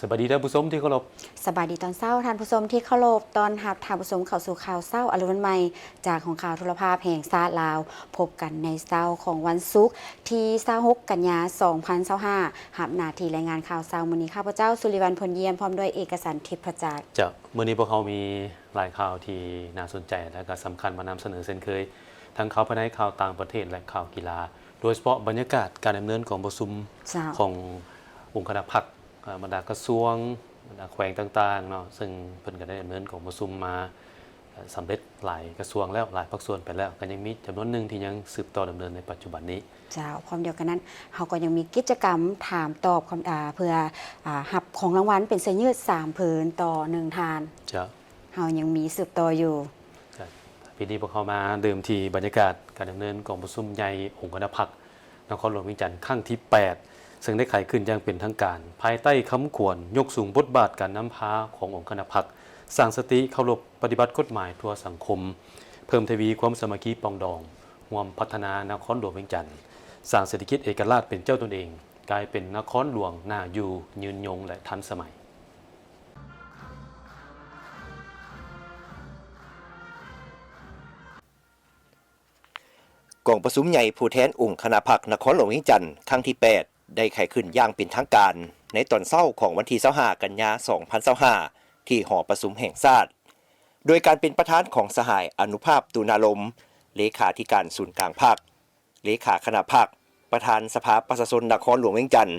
ສະບາຍດີທ່ານຜູ້ຊົມທີ່ເຄົາລົບ. ສະບາຍດີຕອນເຊົ້າທ່ານຜູ້ຊົມທີ່ເຄົາລົບ. ຕ້ອນຮັບທ່ານຜູ້ຊົມເຂົ້າສູ່ຂ່າວເຊົ້າອາລຸນວັນໃໝ່ ຈາກຫ້ອງຂ່າວໂທລະພາບແຫ່ງຊາດລາວ. ພົບກັນໃນເຊົ້າຂອງວັນສຸກທີຊາວຫົກ ກັນຍາ ສອງພັນຊາວຫ້າ. ຮັບໜ້າທີ່ລາຍງານຂ່າວເຊົ້າມື້ນີ້ ຂ້າພະເຈົ້າ ສຸລິວັນ ພົນຢ້ຽມ ພ້ອມດ້ວຍເອກະສັນ ທິບພະຈັກ. ເຈົ້າ, ມື້ນີ້ພວກເຮົາມີຫຼາຍຂ່າວທີ່ໜ້າສົນໃຈ ແລະ ກໍສຳຄັນມານຳສະເໜີເຊັ່ນເຄີຍ, ທັງຂ່າວພາຍໃນ, ຂ່າວຕ່າງປະເທດ ແລະ ຂ່າວກິລາ, ໂດຍສະເພາະບັນຍາກາດການດຳເນີນກອງປະຊຸມ ເຈົ້າ ຂອງອົງຄະນະພັກ ເອີ ບັນດາກະຊວງ, ບັນດາແຂວງຕ່າງໆເນາະ, ເຊິ່ງເພິ່ນກໍໄດ້ດຳເນີນກອງປະຊຸມມາ ເອີ ສຳເລັດຫຼາຍກະຊວງແລ້ວ, ຫຼາຍພາກສ່ວນໄປແລ້ວ, ກໍຍັງມີຈຳນວນໜຶ່ງທີ່ຍັງສືບຕໍ່ດຳເນີນໃນປັດຈຸບັນນີ້. ເຈົ້າ, ພ້ອມດຽວກັນນັ້ນ ເຮົາກໍຍັງມີກິດຈະກຳຖາມຕອບຄຳ ອາ ເພື່ອ ອາ ຮັບຂອງລາງວັນເປັນເສື້ອຍືດສາມຜືນຕໍ່ໜຶ່ງທ່ານ. ເຈົ້າ, ເຮົາຍັງມີສືບຕໍ່ຢູ່. ປີນີ້ພວກເຮົາມາເລີ່ມທີ່ບັນຍາກາດການດຳເນີນກອງປະຊຸມໃຫຍ່ອົງຄະນະພັກ ນະຄອນຫຼວງວຽງຈັນຄັ້ງທີແປດ ເຊິ່ງໄດ້ໄຂຂຶ້ນຢ່າງເປັນທາງການ ພາຍໃຕ້ຄຳຂວັນ ຍົກສູງບົດບາດການນຳພາຂອງອົງຄະນະພັກ, ສ້າງສະຕິເຄົາລົບປະຕິບັດກົດໝາຍທົ່ວສັງຄົມ, ເພີ່ມທະວີຄວາມສາມັກຄີປອງດອງ, ຮ່ວມພັດທະນານະຄອນຫຼວງວຽງຈັນ, ສ້າງເສດຖະກິດເອກະລາດເປັນເຈົ້າຕົນເອງ, ກາຍເປັນນະຄອນຫຼວງໜ້າຢູ່, ຍືນຍົງ ແລະ ທັນສະໄໝ. ກອງປະຊຸມໃຫຍ່ຜູ້ແທນອົງຄະນະພັກນະຄອນຫຼວງວຽງຈັນຄັ້ງທີແປດ ໄດ້ໄຂຂຶ້ນຢ່າງເປັນທາງການໃນຕອນເຊົ້າຂອງວັນທີຊາວຫ້າ ກັນຍາ ສອງພັນຊາວຫ້າ ທີ່ຫໍປະຊຸມແຫ່ງຊາດ ໂດຍການເປັນປະທານຂອງສະຫາຍ ອະນຸພາບ ຕຸນາລົມ ເລຂາທິການສູນກາງພັກ, ເລຂາຄະນະພັກ, ປະທານສະພາປະຊາຊົນນະຄອນຫຼວງວຽງຈັນ,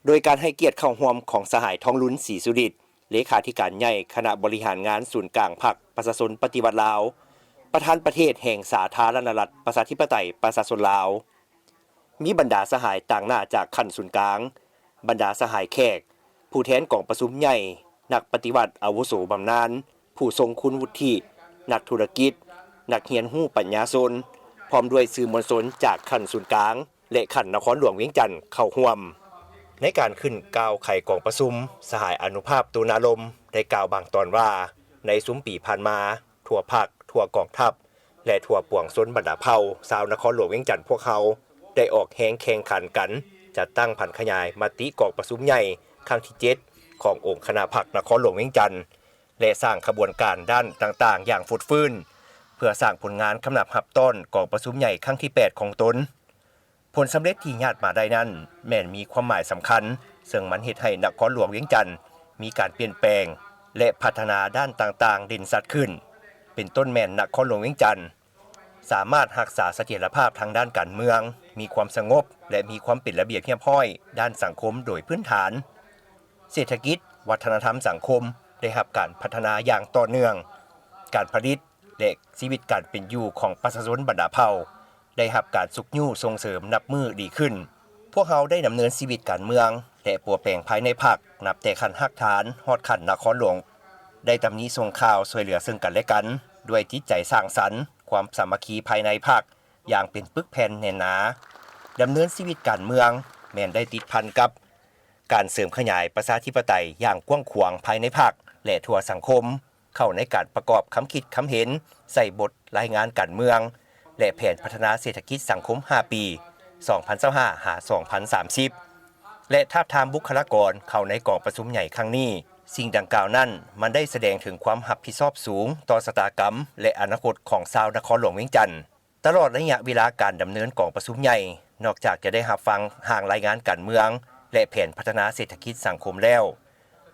ໂດຍການໃຫ້ກຽດເຂົ້າຮ່ວມຂອງສະຫາຍ ທອງລຸນ ສີສຸລິດ ເລຂາທິການໃຫຍ່ຄະນະບໍລິຫານງານສູນກາງພັກປະຊາຊົນປະຕິວັດລາວ, ປະທານປະເທດແຫ່ງສາທາລະນະລັດ ປະຊາທິປະໄຕ ປະຊາຊົນລາວ, ມີບັນດາສະຫາຍຕາງໜ້າຈາກຂັ້ນສູນກາງ, ບັນດາສະຫາຍແຂກ, ຜູ້ແທນກອງປະຊຸມໃຫຍ່, ນັກປະຕິວັດອາວຸໂສບຳນານ, ຜູ້ຊົງຄຸນວຸດທິ, ນັກທຸລະກິດ, ນັກຮຽນຮູ້ປັນຍາຊົນ, ພ້ອມດ້ວຍສື່ມວນຊົນຈາກຂັ້ນສູນກາງ ແລະ ຂັ້ນນະຄອນຫຼວງວຽງຈັນເຂົ້າຮ່ວມ. ໃນການຂຶ້ນກ່າວໄຂກອງປະຊຸມ, ສະຫາຍ ອະນຸພາບ ຕຸນາລົມ ໄດ້ກ່າວບາງຕອນວ່າ, ໃນຊຸມປີຜ່ານມາ, ທົ່ວພັກ, ທົ່ວກອງທັບ ແລະ ທົ່ວປວງຊົນບັນດາເຜົ່າຊາວນະຄອນຫຼວງວຽງຈັນພວກເຮົາ ໄດ້ອອກແຮງແຂ່ງຂັນກັນ ຈັດຕັ້ງຜັນຂະຫຍາຍມະຕິກອງປະຊຸມໃຫຍ່ຄັ້ງທີເຈັດ ຂອງອົງຄະນະພັກນະຄອນຫຼວງວຽງຈັນ ແລະ ສ້າງຂະບວນການດ້ານຕ່າງໆຢ່າງຟົດຟື້ນ ເພື່ອສ້າງຜົນງານຄຳນັບຮັບຕ້ອນກອງປະຊຸມໃຫຍ່ຄັ້ງທີແປດຂອງຕົນ. ຜົນສຳເລັດທີ່ຍາດມາໄດ້ນັ້ນ ແມ່ນມີຄວາມໝາຍສຳຄັນ, ເຊິ່ງມັນເຮັດໃຫ້ນະຄອນຫຼວງວຽງຈັນມີການປ່ຽນແປງ ແລະ ພັດທະນາດ້ານຕ່າງໆເດັ່ນຊັດຂຶ້ນ, ເປັນຕົ້ນແມ່ນນະຄອນຫຼວງວຽງຈັນ ສາມາດຮັກສາສະຖຽນລະພາບທາງດ້ານການເມືອງ, ມີຄວາມສະຫງົບ ແລະ ມີຄວາມເປັນລະບຽບຮຽບຮ້ອຍດ້ານສັງຄົມໂດຍພື້ນຖານ. ເສດຖະກິດ, ວັດທະນະທຳສັງຄົມໄດ້ຮັບການພັດທະນາຢ່າງຕໍ່ເນື່ອງ, ການຜະລິດ ແລະ ຊີວິດການເປັນຢູ່ຂອງປະຊາຊົນບັນດາເຜົ່າ ໄດ້ຮັບການຊຸກຍູ້ສົ່ງເສີມນັບມື້ດີຂຶ້ນ. ພວກເຮົາໄດ້ດຳເນີນຊີວິດການເມືອງ ແລະ ປົວແປງພາຍໃນພັກ ນັບແຕ່ຂັ້ນຮາກຖານຮອດຂັ້ນນະຄອນຫຼວງ, ໄດ້ຕຳໜິສົ່ງຂ່າວຊ່ວຍເຫຼືອເຊິ່ງກັນແລະກັນ ດ້ວຍຈິດໃຈສ້າງສັນ, ຄວາມສາມັກຄີພາຍໃນພັກຢ່າງເປັນປຶກແຜ່ນແໜ້ນໜາ. ດຳເນີນຊີວິດການເມືອງແມ່ນໄດ້ຕິດພັນກັບການເສີມຂະຫຍາຍປະຊາທິປະໄຕຢ່າງກວ້າງຂວາງພາຍໃນພັກ ແລະ ທົ່ວສັງຄົມ, ເຂົ້າໃນການປະກອບຄຳຄິດຄຳເຫັນໃສ່ບົດລາຍງານການເມືອງ ແລະ ແຜນພັດທະນາເສດຖະກິດສັງຄົມຫ້າປີ ສອງພັນຊາວຫ້າ ຫາ ສອງພັນສາມສິບ ແລະ ທາບທາມບຸກຄະລາກອນເຂົ້າໃນກອງປະຊຸມໃຫຍ່ຄັ້ງນີ້. ສິ່ງດັ່ງກ່າວນັ້ນ ມັນໄດ້ສະແດງເຖິງຄວາມຮັບຜິດຊອບສູງຕໍ່ຊະຕາກຳ ແລະ ອະນາຄົດຂອງຊາວນະຄອນຫຼວງວຽງຈັນ. ຕະຫຼອດໄລຍະເວລາການດຳເນີນກອງປະຊຸມໃຫຍ່, ນອກຈາກຈະໄດ້ຮັບຟັງຮ່າງລາຍງານການເມືອງ ແລະ ແຜນພັດທະນາເສດຖະກິດສັງຄົມແລ້ວ,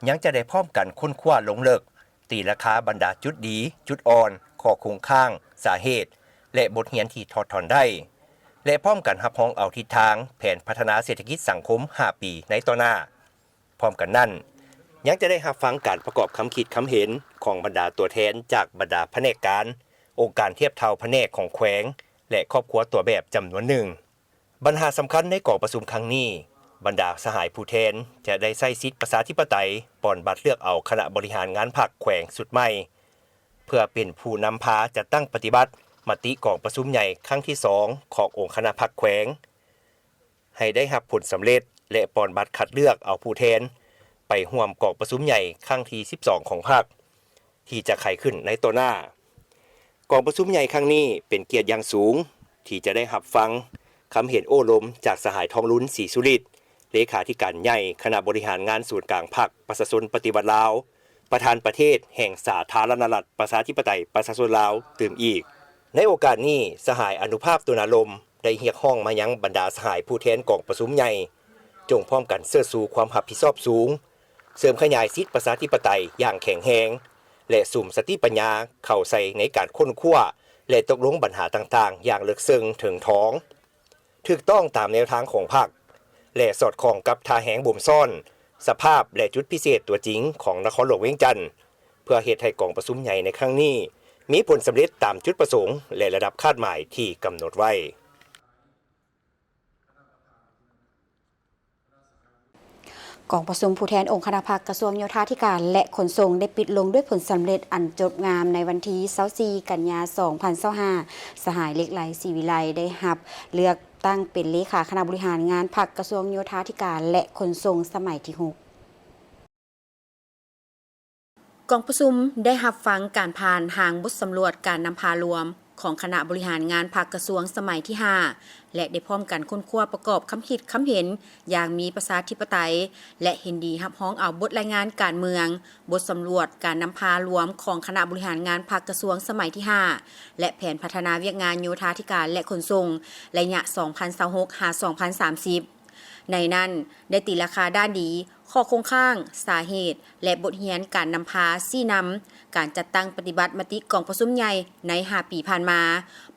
ຍັງຈະໄດ້ພ້ອມກັນຄົ້ນຄວ້າລົງເລິກ, ຕີລາຄາບັນດາຈຸດດີ, ຈຸດອ່ອນ, ຂໍ້ຄົງຄ້າງ, ສາເຫດ ແລະ ບົດຮຽນທີ່ຖອດຖອນໄດ້ ແລະ ພ້ອມກັນຮັບຮອງເອົາທິດທາງແຜນພັດທະນາເສດຖະກິດສັງຄົມຫ້າປີໃນຕໍ່ໜ້າ. ພ້ອມກັນນັ້ນ, ຍັງຈະໄດ້ຮັບຟັງການປະກອບຄຳຄິດຄຳເຫັນຂອງບັນດາຕົວແທນຈາກບັນດາພະແນກການ, ອົງການທຽບເທົ່າພະແນກຂອງແຂວງ ແລະ ຄອບຄົວຕົວແບບຈຳນວນໜຶ່ງ. ບັນຫາສຳຄັນໃນກອງປະຊຸມຄັ້ງນີ້, ບັນດາສະຫາຍຜູ້ແທນຈະໄດ້ໃຊ້ສິດປະຊາທິປະໄຕ ປ່ອນບັດເລືອກເອົາຄະນະບໍລິຫານງານພັກແຂວງຊຸດໃໝ່ ເພື່ອເປັນຜູ້ນຳພາຈັດຕັ້ງປະຕິບັດມະຕິກອງປະຊຸມໃຫຍ່ຄັ້ງທີສອງຂອງອົງຄະນະພັກແຂວງ ໃຫ້ໄດ້ຮັບຜົນສຳເລັດ ແລະ ປ່ອນບັດຄັດເລືອກເອົາຜູ້ແທນໄປຮ່ວມກອງປະຊຸມໃຫຍ່ຄັ້ງທີສິບສອງຂອງພັກ ທີ່ຈະໄຂຂຶ້ນໃນຕໍ່ໜ້າ. ກອງປະຊຸມໃຫຍ່ຄັ້ງນີ້ເປັນກຽດຢ່າງສູງ ທີ່ຈະໄດ້ຮັບຟັງຄຳເຫັນໂອ້ລົມຈາກສະຫາຍ ທອງລຸນ ສີສຸລິດ ເລຂາທິການໃຫຍ່ຄະນະບໍລິຫານງານສູນກາງພັກປະຊາຊົນປະຕິວັດລາວ, ປະທານປະເທດແຫ່ງສາທາລະນະລັດປະຊາທິປະໄຕປະຊາຊົນລາວຕື່ມອີກ. ໃນໂອກາດນີ້, ສະຫາຍອະນຸພາບ ຕຸນາລົມ ໄດ້ຮຽກຮ້ອງມາຍັງບັນດາສະຫາຍຜູ້ແທນກອງປະຊຸມໃຫຍ່ ຈົ່ງພ້ອມກັນເຊີດຊູຄວາມຮັບຜິດຊອບສູງ, ເສີມຂະຫຍາຍສິດປະຊາທິປະໄຕຢ່າງແຂງແຮງ ແລະ ສຸມສະຕິປັນຍາເຂົ້າໃສ່ໃນການຄົ້ນຄວ້າ ແລະ ຕົກລົງບັນຫາຕ່າງໆຢ່າງເລິກເຊິ່ງເຖິງຖອງ, ຖືກຕ້ອງຕາມແນວທາງຂອງພັກ ແລະ ສອດຄ່ອງກັບທ່າແຮງບົ່ມຊ້ອນ, ສະພາບ ແລະ ຈຸດພິເສດຕົວຈິງຂອງນະຄອນຫຼວງວຽງຈັນ, ເພື່ອເຮັດໃຫ້ກອງປະຊຸມໃຫຍ່ໃນຄັ້ງນີ້ມີຜົນສຳເລັດຕາມຈຸດປະສົງ ແລະ ລະດັບຄາດໝາຍທີ່ກຳນົດໄວ້. ກອງປະຊຸມຜູ້ແທນອົງຄະນະພັກກະຊວງໂຍທາທິການ ແລະ ຂົນສົ່ງ ໄດ້ປິດລົງດ້ວຍຜົນສຳເລັດອັນຈົບງາມໃນວັນທີຊາວສີ່ ກັນຍາ ສອງພັນຊາວຫ້າ. ສະຫາຍ ເລັກໄລ ສີວິໄລ ໄດ້ຮັບເລືອກຕັ້ງເປັນເລຂາຄະນະບໍລິຫານງານພັກກະຊວງໂຍທາທິການ ແລະ ຂົນສົ່ງ ສະໄໝທີຫົກ. ກອງປະຊຸມໄດ້ຮັບຟັງການຜ່ານຮ່າງບົດສຳຫຼວດການນຳພາລວມຂອງຄະນະບໍລິຫານງານພັກກະຊວງສະໄໝທີຫ້າ ແລະ ໄດ້ພ້ອມກັນຄົ້ນຄວ້າປະກອບຄຳຄິດຄຳເຫັນຢ່າງມີປະຊາທິປະໄຕ ແລະ ເຫັນດີຮັບຮອງເອົາບົດລາຍງານການເມືອງ, ບົດສຳຫຼວດການນຳພາລວມຂອງຄະນະບໍລິຫານງານພັກກະຊວງສະໄໝທີຫ້າ ແລະ ແຜນພັດທະນາວຽກງານໂຍທາທິການ ແລະ ຂົນສົ່ງ ໄລຍະ ສອງພັນຊາວຫົກ ຫາ ສອງພັນສາມສິບ. ໃນນັ້ນໄດ້ຕີລາຄາດ້ານດີ, ຂໍ້ຄົງຄ້າງ, ສາເຫດ ແລະ ບົດຮຽນການນຳພາຊີ້ນຳການຈັດຕັ້ງປະຕິບັດມະຕິກອງປະຊຸມໃຫຍ່ໃນຫ້າປີຜ່ານມາ,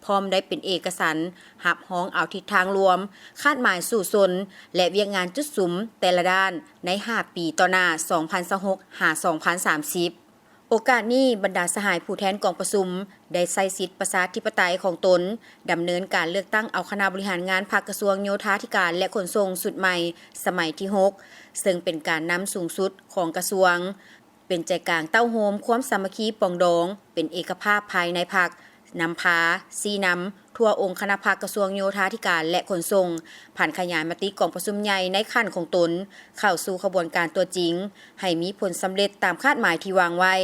ພ້ອມໄດ້ເປັນເອກະສັນຮັບຮອງເອົາທິດທາງລວມ, ຄາດໝາຍສູ້ຊົນ ແລະ ວຽກງານຈຸດສຸມແຕ່ລະດ້ານໃນຫ້າປີຕໍ່ໜ້າ ສອງພັນຊາວຫົກ ຫາ ສອງພັນສາມສິບ. ໂອກາດນີ້, ບັນດາສະຫາຍຜູ້ແທນກອງປະຊຸມໄດ້ໃຊ້ສິດປະຊາທິປະໄຕຂອງຕົນ ດຳເນີນການເລືອກຕັ້ງເອົາຄະນະບໍລິຫານງານພັກກະຊວງໂຍທາທິການ ແລະ ຂົນສົ່ງຊຸດໃໝ່ສະໄໝທີຫົກ ເຊິ່ງເປັນການນຳສູງສຸດຂອງກະຊວງ, ເປັນໃຈກາງເຕົ້າໂຮມຄວາມສາມັກຄີປອງດອງ, ເປັນເອກະພາບພາຍໃນພັກ, ນຳພາ, ຊີ້ນຳ ທົ່ວອົງຄະນະພັກກະຊວງໂຍທາທິການ ແລະ ຂົນສົ່ງ, ຜັນຂະຫຍາຍມະຕິກອງປະຊຸມໃຫຍ່ໃນຂັ້ນຂອງຕົນເຂົ້າສູ່ຂະບວນການຕົວຈິງ ໃຫ້ມີຜົນສຳເລັດຕາມຄາດໝາຍທີ່ວາງໄວ້.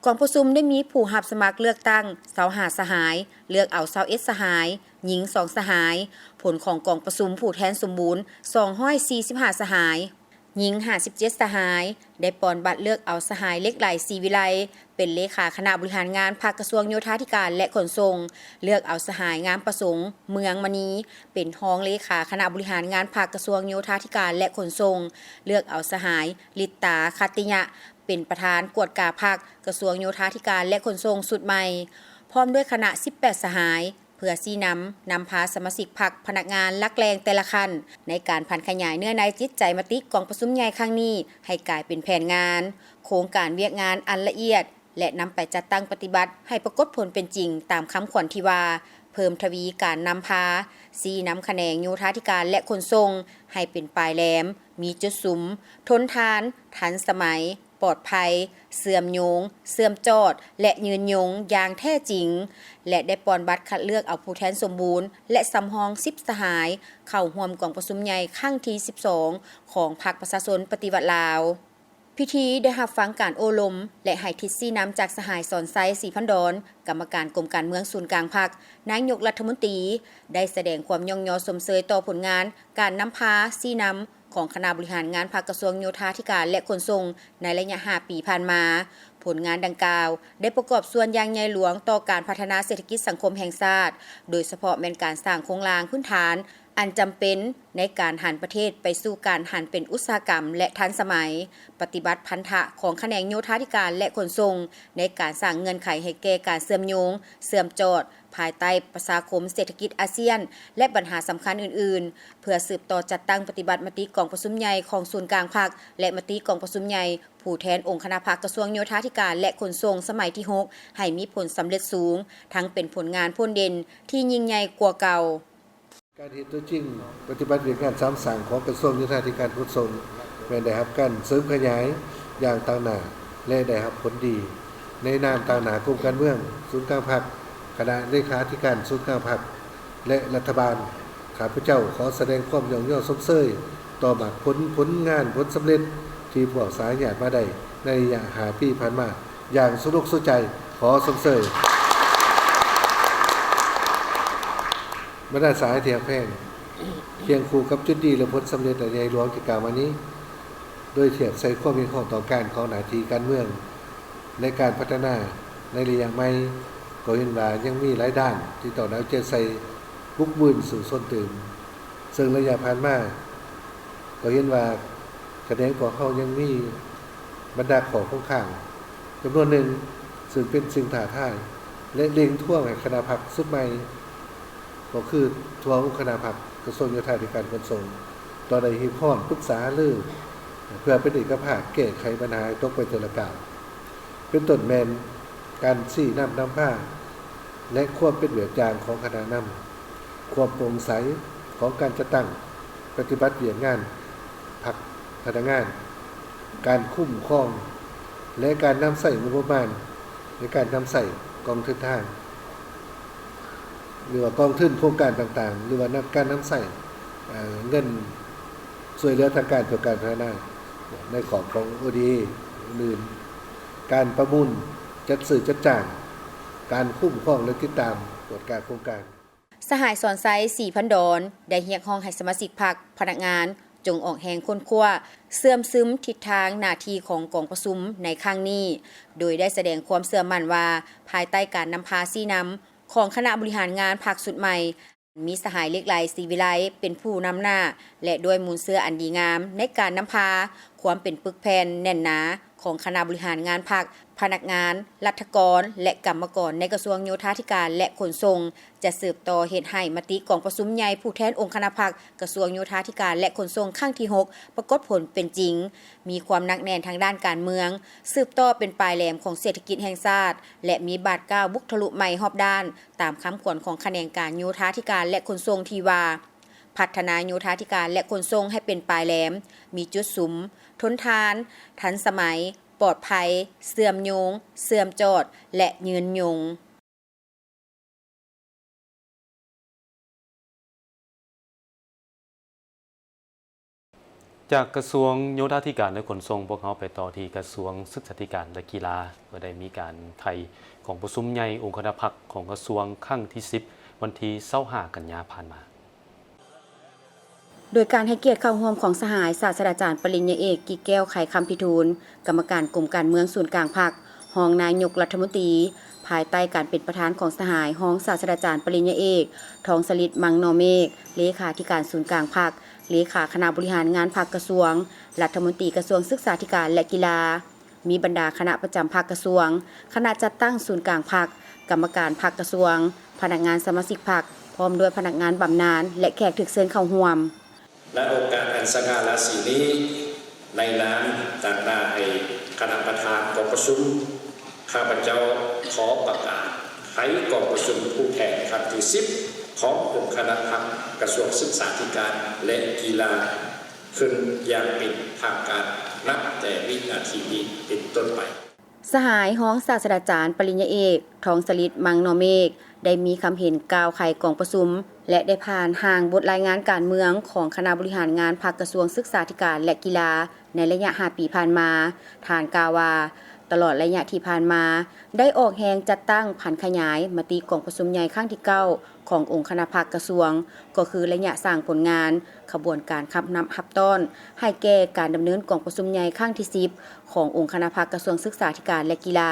ກອງປະຊຸມໄດ້ມີຜູ້ຮັບສະໝັກເລືອກຕັ້ງຊາວຫ້າສະຫາຍ, ເລືອກເອົາຊາວເອັດສະຫາຍ, ຍິງສອງສະຫາຍ. ຜົນຂອງກອງປະຊຸມຜູ້ແທນສົມບູນ ສອງຮ້ອຍສີ່ສິບຫ້າສະຫາຍ, ຍິງຫ້າສິບເຈັດສະຫາຍ, ໄດ້ປ່ອນບັດເລືອກເອົາສະຫາຍ ເລັກໄຫຼ ສີວິໄລ ເປັນເລຂາຄະນະບໍລິຫານງານພັກກະຊວງໂຍທາທິການ ແລະ ຂົນສົ່ງ, ເລືອກເອົາສະຫາຍ ງາມປະສົງ ເມືອງມະນີ ເປັນຮອງເລຂາຄະນະບໍລິຫານງານພັກກະຊວງໂຍທາທິການ ແລະ ຂົນສົ່ງ, ເລືອກເອົາສະຫາຍ ລິດຕາ ຂັດຕິຍະ ເປັນປະທານກວດກາພັກກະຊວງໂຍທາທິການ ແລະ ຂົນສົ່ງຊຸດໃໝ່ ພ້ອມດ້ວຍຄະນະສິບແປດສະຫາຍ ເພື່ອຊີ້ນຳ, ນຳພາສະມາຊິກພັກ, ພະນັກງານຫຼັກແຫຼ່ງແຕ່ລະຂັ້ນ ໃນການຜັນຂະຫຍາຍເນື້ອໃນຈິດໃຈມະຕິກອງປະຊຸມໃຫຍ່ຄັ້ງນີ້ ໃຫ້ກາຍເປັນແຜນງານ, ໂຄງການວຽກງານອັນລະອຽດ ແລະ ນຳໄປຈັດຕັ້ງປະຕິບັດໃຫ້ປາກົດຜົນເປັນຈິງ ຕາມຄຳຂວັນທີ່ວ່າ ເພີ່ມທະວີການນຳພາ, ຊີ້ນຳຂະແໜງໂຍທາທິການ ແລະ ຂົນສົ່ງ ໃຫ້ເປັນປາຍແຫຼມ, ມີຈຸດສຸມ, ທົນທານ, ທັນສະໄໝ, ປອດໄພ, ເຊື່ອມໂຍງ, ເຊື່ອມຈອດ ແລະ ຍືນຍົງຢ່າງແທ້ຈິງ ແລະ ໄດ້ປ່ອນບັດຄັດເລືອກເອົາຜູ້ແທນສົມບູນ ແລະ ສຳຮອງສິບສະຫາຍ ເຂົ້າຮ່ວມກອງປະຊຸມໃຫຍ່ຄັ້ງທີສິບສອງ ຂອງພັກປະຊາຊົນປະຕິວັດລາວ. ພິທີໄດ້ຮັບຟັງການໂອ້ລົມ ແລະ ໃຫ້ທິດຊີ້ນຳຈາກສະຫາຍ ສອນໄຊ ສີພັນດອນ ກຳມະການກົມການເມືອງສູນກາງພັກ, ນາຍົກລັດຖະມົນຕີ ໄດ້ສະແດງຄວາມຍ້ອງຍໍຊົມເຊີຍຕໍ່ຜົນງານການນຳພາຊີ້ນຳ ຂອງຄະນະບໍລິຫານງານພັກກະຊວງໂຍທາທິການ ແລະ ຂົນສົ່ງ ໃນໄລຍະຫ້າປີຜ່ານມາ. ຜົນງານດັ່ງກ່າວໄດ້ປະກອບສ່ວນຢ່າງໃຫຍ່ຫຼວງຕໍ່ການພັດທະນາເສດຖະກິດສັງຄົມແຫ່ງຊາດ, ໂດຍສະເພາະແມ່ນການສ້າງໂຄງລ່າງພື້ນຖານອັນຈຳເປັນໃນການຫັນປະເທດໄປສູ່ການຫັນເປັນອຸດສາຫະກຳ ແລະ ທັນສະໄໝ, ປະຕິບັດພັນທະຂອງຂະແໜງໂຍທາທິການ ແລະ ຂົນສົ່ງ ໃນການສ້າງເງື່ອນໄຂໃຫ້ແກ່ການເຊື່ອມໂຍງ, ເຊື່ອມຈອດ ພາຍໃຕ້ປະຊາຄົມເສດຖະກິດອາຊຽນ ແລະ ບັນຫາສຳຄັນອື່ນໆ, ເພື່ອສືບຕໍ່ຈັດຕັ້ງປະຕິບັດມະຕິກອງປະຊຸມໃຫຍ່ຂອງສູນກາງພັກ ແລະ ມະຕິກອງປະຊຸມໃຫຍ່ຜູ້ແທນອົງຄະນະພັກກະຊວງໂຍທາທິການ ແລະ ຂົນສົ່ງສະໄໝທີຫົກ ໃຫ້ມີຜົນສຳເລັດສູງ, ທັງເປັນຜົນງານພົ້ນເດັ່ນທີ່ຍິ່ງໃຫຍ່ກວ່າເກົ່າ. ການເຮັດຕົວຈິງປະຕິບັດວຽກງານສາມສ້າງຂອງກະຊວງໂຍທາທິການຂົນສົ່ງ ແມ່ນໄດ້ຮັບການເສີມຂະຫຍາຍຢ່າງຕາງໜ້າ ແລະ ໄດ້ຮັບຜົນດີ. ໃນນາມຕາງໜ້າກົມການເມືອງສູນກາງພັກ, ຄະນະເລຂາທິການສູນກາງພັກ ແລະ ລັດຖະບານ, ຂ້າພະເຈົ້າຂໍສະແດງຄວາມຍ້ອງຍໍຊົມເຊີຍຕໍ່ໝາກຜົນ, ຜົນງານ, ຜົນສຳເລັດທີ່ພວກສະຫາຍຍາດມາໄດ້ໃນໄລຍະຫ້າປີຜ່ານມາຢ່າງສຸລົກສຸໃຈ. ຂໍຊົມເຊີຍ. ບັນດາສະຫາຍທີ່ຮັກແພງ, ຄຽງຄູ່ກັບຈຸດດີ ແລະ ຜົນສຳເລັດອັນໃຫຍ່ຫຼວງທີ່ກ່າວມານີ້, ໂດຍທຽບໃສ່ຄວາມຮຽກຮ້ອງຕ້ອງການຂອງໜ້າທີ່ການເມືອງ ແລະ ການພັດທະນາໃນໄລຍະໃໝ່, ກໍເຫັນວ່າຍັງມີຫຼາຍດ້ານທີ່ຕ້ອງໄດ້ເອົາໃຈໃສ່, ບຸກບືນສູ້ຊົນຕື່ມ. ເຊິ່ງໄລຍະຜ່ານມາ ກໍເຫັນວ່າຂະແໜງພວກເຮົາຍັງມີບັນດາຂໍ້ຄົງຄ້າງຈຳນວນໜຶ່ງ, ເຊິ່ງເປັນສິ່ງທ້າທາຍ ແລະ ເລັ່ງທວງໃຫ້ຄະນະພັກຊຸດໃໝ່ ກໍຄືທົ່ວອົງຄະນະພັກກະຊວງໂຍທາທິການຂົນສົ່ງ ຕ້ອງໄດ້ຮີບຮ້ອນປຶກສາຫາລື ເພື່ອເປັນເອກະພາບແກ້ໄຂບັນຫາໃຫ້ຕົກໄປເທື່ອລະກ້າວ, ເປັນຕົ້ນແມ່ນການຊີ້ນຳນຳພາ ແລະ ຄວາມເປັນແບບຢ່າງຂອງຄະນະນຳ, ຄວາມໂປ່ງໃສຂອງການຈັດຕັ້ງປະຕິບັດວຽກງານພັກພະນັກງານ, ການຄຸ້ມຄອງ ແລະ ການນຳໃຊ້ງົບປະມານ ແລະ ການນຳໃຊ້ກອງທຶນທາງ ຫຼືວ່າກອງທຶນໂຄງການຕ່າງໆ ຫຼືວ່ານຳ ການນຳໃຊ້ ເອີ ເງິນຊ່ວຍເຫຼືອທາງການເພື່ອການພັດທະນາໃນຂອບຂອງ ໂອ ດີ ເອ ອື່ນໆ, ການປະມູນ, ຈັດຊື້ຈັດຈ້າງ, ການຄຸ້ມຄອງ ແລະ ຕິດຕາມກວດກາໂຄງການ. ສະຫາຍ ສອນໄຊ ສີພັນດອນ ໄດ້ຮຽກຮ້ອງໃຫ້ສະມາຊິກພັກ, ພະນັກງານ ຈົ່ງອອກແຮງຄົ້ນຄວ້າ, ເຊື່ອມຊຶມທິດທາງໜ້າທີ່ຂອງກອງປະຊຸມໃນຄັ້ງນີ້, ໂດຍໄດ້ສະແດງຄວາມເຊື່ອໝັ້ນວ່າ ພາຍໃຕ້ການນຳພາຊີ້ນຳຂອງຄະນະບໍລິຫານງານພັກຊຸດໃໝ່, ມີສະຫາຍ ເລກໄລ ສີວິໄລ ເປັນຜູ້ນຳໜ້າ ແລະ ດ້ວຍມູນເຊື້ອອັນດີງາມໃນການນຳພາ, ຄວາມເປັນປຶກແຜ່ນແໜ້ນໜາຂອງຄະນະບໍລິຫານງານພັກ, ພະນັກງານ, ລັດຖະກອນ ແລະ ກຳມະກອນໃນກະຊວງໂຍທາທິການ ແລະ ຂົນສົ່ງ ຈະສືບຕໍ່ເຮັດໃຫ້ມະຕິກອງປະຊຸມໃຫຍ່ຜູ້ແທນອົງຄະນະພັກກະຊວງໂຍທາທິການ ແລະ ຂົນສົ່ງຄັ້ງທີຫົກ ປາກົດຜົນເປັນຈິງ, ມີຄວາມໜັກແໜ້ນທາງດ້ານການເມືອງ, ສືບຕໍ່ເປັນປາຍແຫຼມຂອງເສດຖະກິດແຫ່ງຊາດ ແລະ ມີບາດກ້າວບຸກທະລຸໃໝ່ຮອບດ້ານ, ຕາມຄຳຂວັນຂອງຂະແໜງການໂຍທາທິການ ແລະ ຂົນສົ່ງທີ່ວ່າ, ພັດທະນາໂຍທາທິການ ແລະ ຂົນສົ່ງໃຫ້ເປັນປາຍແຫຼມ, ມີຈຸດສຸມ, ທົນທານ, ທັນສະໄໝ, ປອດໄພ, ເຊື່ອມໂຍງ, ເຊື່ອມຈອດ ແລະ ຍືນຍົງ. ຈາກກະຊວງໂຍທາທິການ ແລະ ຂົນສົ່ງ, ພວກເຮົາໄປຕໍ່ທີ່ກະຊວງສຶກສາທິການ ແລະ ກິລາ, ເມື່ອໄດ້ມີການໄຂກອງປະຊຸມໃຫຍ່ອົງຄະນະພັກຂອງກະຊວງຄັ້ງທີສິບ ວັນທີຊາວຫ້າ ກັນຍາຜ່ານມາ. ໂດຍການໃຫ້ກຽດເຂົ້າຮ່ວມຂອງສະຫາຍ ສາດສະດາຈານ ປະລິນຍາເອກ ກິແກ້ວ ໄຂຄຳພິທູນ, ກຳມະການກົມການເມືອງສູນກາງພັກ, ຮອງນາຍົກລັດຖະມົນຕີ, ພາຍໃຕ້ການເປັນປະທານຂອງສະຫາຍ ຮອງສາດສະດາຈານ ປະລິນຍາເອກ ທອງສະລິດ ມັງນໍເມກ, ເລຂາທິການສູນກາງພັກ, ເລຂາຄະນະບໍລິຫານງານພັກກະຊວງ, ລັດຖະມົນຕີກະຊວງສຶກສາທິການ ແລະ ກິລາ. ມີບັນດາຄະນະປະຈຳພັກກະຊວງ, ຄະນະຈັດຕັ້ງສູນກາງພັກ, ກຳມະການພັກກະຊວງ, ພະນັກງານສະມາຊິກພັກ, ພ້ອມດ້ວຍພະນັກງານບຳນານ ແລະ ແຂກຖືກເຊີນເຂົ້າຮ່ວມ. ໃນໂອກາດອັນສະຫງ່າລາສີນີ້, ໃນນາມຕາງໜ້າໃຫ້ຄະນະປະທານກອງປະຊຸມ, ຂ້າພະເຈົ້າຂໍປະກາດໄຂກອງປະຊຸມຜູ້ແທນຄັ້ງທີສິບ ຂອງອົງຄະນະພັກກະຊວງສຶກສາທິການ ແລະ ກິລາ ຂຶ້ນຢ່າງເປັນທາງການ ນັບແຕ່ວິນາທີນີ້ເປັນຕົ້ນໄປ. ສະຫາຍຮອງສາດສະດາຈານ ປະລິນຍາເອກ ທອງສະລິດ ມັງນໍເມກ ໄດ້ມີຄຳເຫັນກ່າວໄຂກອງປະຊຸມ ແລະ ໄດ້ຜ່ານຮ່າງບົດລາຍງານການເມືອງຂອງຄະນະບໍລິຫານງານພັກກະຊວງສຶກສາທິການ ແລະ ກິລາ ໃນໄລຍະຫ້າປີຜ່ານມາ. ທ່ານກ່າວວ່າ, ຕະຫຼອດໄລຍະທີ່ຜ່ານມາ ໄດ້ອອກແຮງຈັດຕັ້ງຜັນຂະຫຍາຍມະຕິກອງປະຊຸມໃຫຍ່ຄັ້ງທີເກົ້າ ຂອງອົງຄະນະພັກກະຊວງ, ກໍຄືໄລຍະສ້າງຜົນງານ, ຂະບວນການຂັບນຳຮັບຕ້ອນ ໃຫ້ແກ່ການດຳເນີນກອງປະຊຸມໃຫຍ່ຄັ້ງທີສິບ ຂອງອົງຄະນະພັກກະຊວງສຶກສາທິການ ແລະ ກິລາ,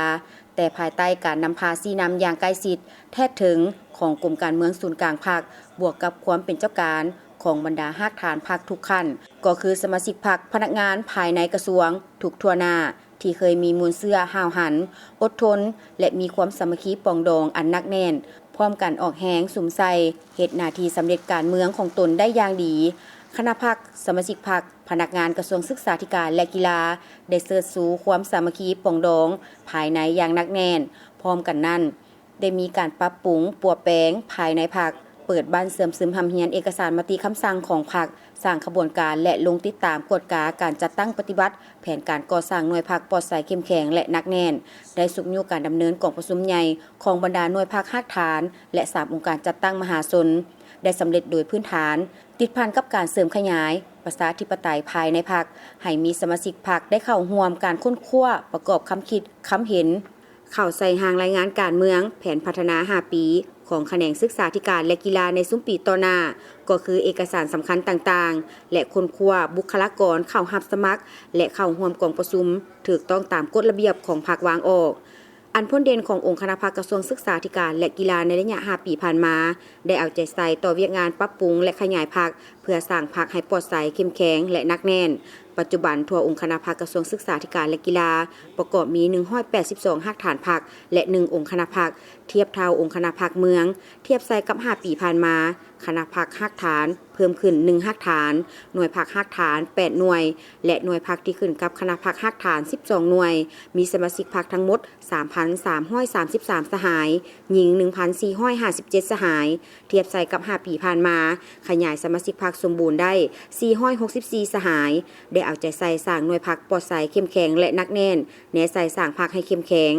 ແຕ່ພາຍໃຕ້ການນຳພາຊີ້ນຳຢ່າງໃກ້ຊິດ, ແທດເຖິງ ຂອງກົມການເມືອງສູນກາງພັກ, ບວກກັບຄວາມເປັນເຈົ້າການຂອງບັນດາຮາກຖານພັກທຸກຂັ້ນ, ກໍຄືສະມາຊິກພັກ, ພະນັກງານພາຍໃນກະຊວງທຸກທົ່ວໜ້າ ທີ່ເຄີຍມີມູນເຊື້ອຫ້າວຫັນ, ອົດທົນ ແລະ ມີຄວາມສາມັກຄີປອງດອງອັນໜັກແໜ້ນ, ພ້ອມກັນອອກແຮງສຸມໃສ່ເຮັດໜ້າທີ່ສຳເລັດການເມືອງຂອງຕົນໄດ້ຢ່າງດີ. ຄະນະພັກ, ສະມາຊິກພັກ, ພະນັກງານກະຊວງສຶກສາທິການ ແລະ ກິລາ ໄດ້ເຊີດຊູຄວາມສາມັກຄີປອງດອງພາຍໃນຢ່າງໜັກແໜ້ນ. ພ້ອມກັນນັ້ນ, ໄດ້ມີການປັບປຸງປົວແປງພາຍໃນພັກ, ເປີດບ້ານເຊື່ອມຊຶມຮ່ຳຮຽນເອກະສານມະຕິຄຳສັ່ງຂອງພັກ, ສ້າງຂະບວນການ ແລະ ລົງຕິດຕາມກວດກາການຈັດຕັ້ງປະຕິບັດແຜນການກໍ່ສ້າງໜ່ວຍພັກປອດໃສເຂັ້ມແຂງ ແລະ ໜັກແໜ້ນ, ໄດ້ຊຸກຍູ້ການດຳເນີນກອງປະຊຸມໃຫຍ່ຂອງບັນດາໜ່ວຍພັກຮາກຖານ ແລະ ສາມອົງການຈັດຕັ້ງມະຫາຊົນ ໄດ້ສຳເລັດໂດຍພື້ນຖານ, ຕິດພັນກັບການເສີມຂະຫຍາຍປະຊາທິປະໄຕພາຍໃນພັກ, ໃຫ້ມີສະມາຊິກພັກໄດ້ເຂົ້າຮ່ວມການຄົ້ນຄວ້າ, ປະກອບຄຳຄິດຄຳເຫັນ, ເຂົ້າໃສ່ຮ່າງລາຍງານການເມືອງ, ແຜນພັດທະນາຫ້າປີຂອງຂະແໜງສຶກສາທິການ ແລະ ກິລາໃນຊຸມປີຕໍ່ໜ້າ, ກໍຄືເອກະສານສຳຄັນຕ່າງໆ ແລະ ຄົ້ນຄວ້າບຸກຄະລາກອນເຂົ້າຮັບສະໝັກ ແລະ ເຂົ້າຮ່ວມກອງປະຊຸມ ຖືກຕ້ອງຕາມກົດລະບຽບຂອງພັກວາງອອກ. ອັນພົ້ນເດັ່ນຂອງອົງຄະນະພັກກະຊວງສຶກສາທິການ ແລະ ກິລາໃນໄລຍະຫ້າປີຜ່ານມາ ໄດ້ເອົາໃຈໃສ່ຕໍ່ວຽກງານປັບປຸງ ແລະ ຂະຫຍາຍພັກ ເພື່ອສ້າງພັກໃຫ້ປອດໃສ, ເຂັ້ມແຂງ ແລະ ໜັກແໜ້ນ. ປັດຈຸບັນ, ທົ່ວອົງຄະນະພັກກະຊວງສຶກສາທິການ ແລະ ກິລາ ປະກອບມີໜຶ່ງຮ້ອຍແປດສິບສອງຮາກຖານພັກ ແລະ ໜຶ່ງອົງຄະນະພັກ, ທຽບເທົ່າອົງຄະນະພັກເມືອງ. ທຽບໃສ່ກັບຫ້າປີຜ່ານມາ, ຄະນະພັກຮາກຖານເພີ່ມຂຶ້ນໜຶ່ງຮາກຖານ, ໜ່ວຍພັກຮາກຖານແປດໜ່ວຍ ແລະ ໜ່ວຍພັກທີ່ຂຶ້ນກັບຄະນະພັກຮາກຖານສິບສອງໜ່ວຍ, ມີສະມາຊິກພັກທັງໝົດສາມພັນສາມຮ້ອຍສາມສິບສາມສະຫາຍ, ຍິງໜຶ່ງພັນສີ່ຮ້ອຍຫ້າສິບເຈັດສະຫາຍ, ທຽບໃສ່ກັບຫ້າປີຜ່ານມາ, ຂະຫຍາຍສະມາຊິກພັກສົມບູນໄດ້ສີ່ຮ້ອຍຫົກສິບສີ່ສະຫາຍ, ໄດ້ເອົາໃຈໃສ່ສ້າງໜ່ວຍພັກປອດໃສ, ເຂັ້ມແຂງ ແລະ ໜັກແໜ້ນ, ແນໃສ່ສ້າງພັກໃຫ້ເຂັ້ມແຂງ.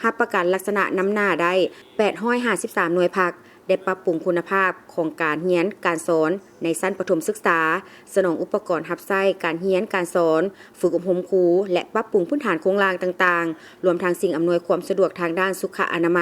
ຮັບປະກັນລັກສະນະນຳໜ້າໄດ້ແປດຮ້ອຍຫ້າສິບສາມໜ່ວຍພັກ, ໄດ້ປັບປຸງຄຸນນະພາບຂອງການຮຽນການສອນໃນຊັ້ນປະຖົມສຶກສາ, ສະໜອງອຸປະກອນຮັບໃຊ້ການຮຽນການສອນ, ຝຶກອົບຮົມຄູ ແລະ ປັບປຸງພື້ນຖານໂຄງລ່າງຕ່າງໆ, ລວມທັງສິ່ງອຳນວຍຄວາມສະດວກທາງດ້ານສຸຂະອະນາໄມ,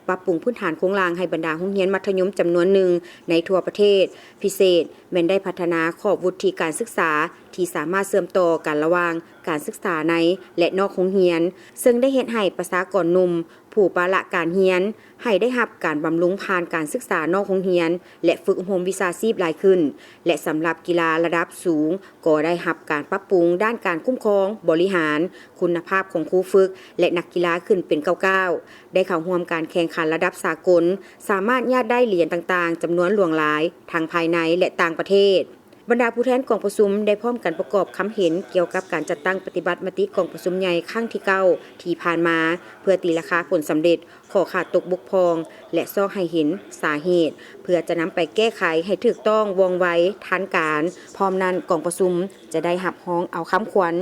ປັບປຸງພື້ນຖານໂຄງລ່າງໃຫ້ບັນດາໂຮງຮຽນມັດທະຍົມຈຳນວນໜຶ່ງໃນທົ່ວປະເທດ, ພິເສດແມ່ນໄດ້ພັດທະນາຂອບວຸດທິການສຶກສາທີ່ສາມາດເຊື່ອມຕໍ່ກັນລະຫວ່າງການສຶກສາໃນ ແລະ ນອກໂຮງຮຽນ, ເຊິ່ງໄດ້ເຮັດໃຫ້ປະຊາກອນໜຸ່ມ ຜູ້ປະລະການຮຽນ ໃຫ້ໄດ້ຮັບການບຳລຸງຜ່ານການສຶກສານອກໂຮງຮຽນ ແລະ ຝຶກອົບຮົມວິຊາຊີບຫຼາຍຂຶ້ນ ແລະ ສຳລັບກິລາລະດັບສູງ ກໍໄດ້ຮັບການປັບປຸງດ້ານການຄຸ້ມຄອງ, ບໍລິຫານ, ຄຸນນະພາບຂອງຄູຝຶກ ແລະ ນັກກິລາຂຶ້ນເປັນກ້າວໆ, ໄດ້ເຂົ້າຮ່ວມການແຂ່ງຂັນລະດັບສາກົນ, ສາມາດຍາດໄດ້ຫຼຽນຕ່າງໆຈຳນວນຫຼວງຫຼາຍ ທັງພາຍໃນ ແລະ ຕ່າງປະເທດ. ບັນດາຜູ້ແທນກອງປະຊຸມໄດ້ພ້ອມກັນປະກອບຄຳເຫັນກ່ຽວກັບການຈັດຕັ້ງປະຕິບັດມະຕິກອງປະຊຸມໃຫຍ່ຄັ້ງທີເກົ້າທີ່ຜ່ານມາ ເພື່ອຕີລາຄາຜົນສຳເລັດ, ຂໍ້ຂາດຕົກບົກຜ່ອງ ແລະ ຊອກໃຫ້ເຫັນສາເຫດ ເພື່ອຈະນຳໄປແກ້ໄຂໃຫ້ຖືກຕ້ອງ, ວ່ອງໄວ, ທັນການ. ພ້ອມນັ້ນ, ກອງປະຊຸມຈະໄດ້ຮັບຮອງເອົາຄຳຂວັນ,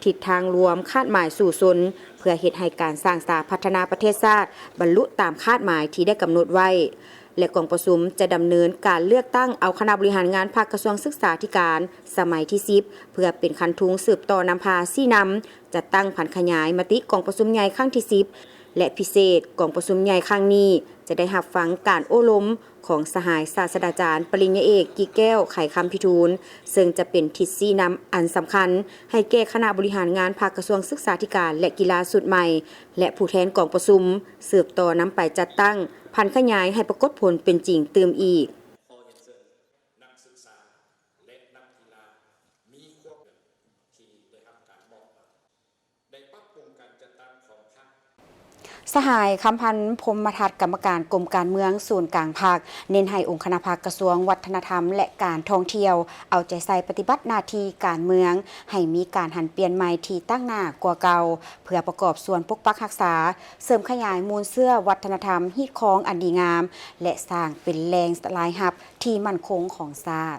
ທິດທາງລວມ, ຄາດໝາຍສູ້ຊົນ ເພື່ອເຮັດໃຫ້ການສ້າງສາພັດທະນາປະເທດຊາດບັນລຸຕາມຄາດໝາຍທີ່ໄດ້ກຳນົດໄວ້. ແລະ ກອງປະຊຸມຈະດຳເນີນການເລືອກຕັ້ງເອົາຄະນະບໍລິຫານງານພັກກະຊວງສຶກສາທິການສະໄໝທີສິບ ເພື່ອເປັນຄັນທຸງສືບຕໍ່ນຳພາຊີ້ນຳ ຈັດຕັ້ງຜັນຂະຫຍາຍມະຕິກອງປະຊຸມໃຫຍ່ຄັ້ງທີສິບ ແລະ ພິເສດ ກອງປະຊຸມໃຫຍ່ຄັ້ງນີ້ຈະໄດ້ຮັບຟັງການໂອ້ລົມຂອງສະຫາຍສາດສະດາຈານປະລິນຍາເອກ ກິແກ້ວ ໄຂຄຳພິທູນ ເຊິ່ງຈະເປັນທິດຊີ້ນຳອັນສຳຄັນໃຫ້ແກ່ຄະນະບໍລິຫານງານພັກກະຊວງສຶກສາທິການ ແລະ ກິລາຊຸດໃໝ່ ແລະ ຜູ້ແທນກອງປະຊຸມ ສືບຕໍ່ນຳໄປຈັດຕັ້ງຜັນຂະຫຍາຍໃຫ້ປາກົດຜົນເປັນຈິງຕື່ມອີກ. ຂໍຮຽນເຊີນນັກສຶກສາ ແລະ ນັກກິລາ ມີຄວາມທີ່ໄດ້ຮັບການມອບໝາຍ ໄດ້ປັບປຸງການຈັດຕັ້ງຂອງພັກ. ສະຫາຍ ຄຳພັນ ພົມມະທັດ ກຳມະການກົມການເມືອງສູນກາງພັກ ເນັ້ນໃຫ້ອົງຄະນະພັກກະຊວງວັດທະນະທຳ ແລະ ການທ່ອງທ່ຽວ ເອົາໃຈໃສ່ປະຕິບັດໜ້າທີ່ການເມືອງໃຫ້ມີການຫັນປ່ຽນໃໝ່ທີ່ຕັ້ງໜ້າກວ່າເກົ່າ ເພື່ອປະກອບສ່ວນປົກປັກຮັກສາ, ເສີມຂະຫຍາຍມູນເຊື້ອວັດທະນະທຳຮີດຄອງອັນດີງາມ ແລະ ສ້າງເປັນແຫຼ່ງລາຍຮັບທີ່ໝັ້ນຄົງຂອງຊາດ.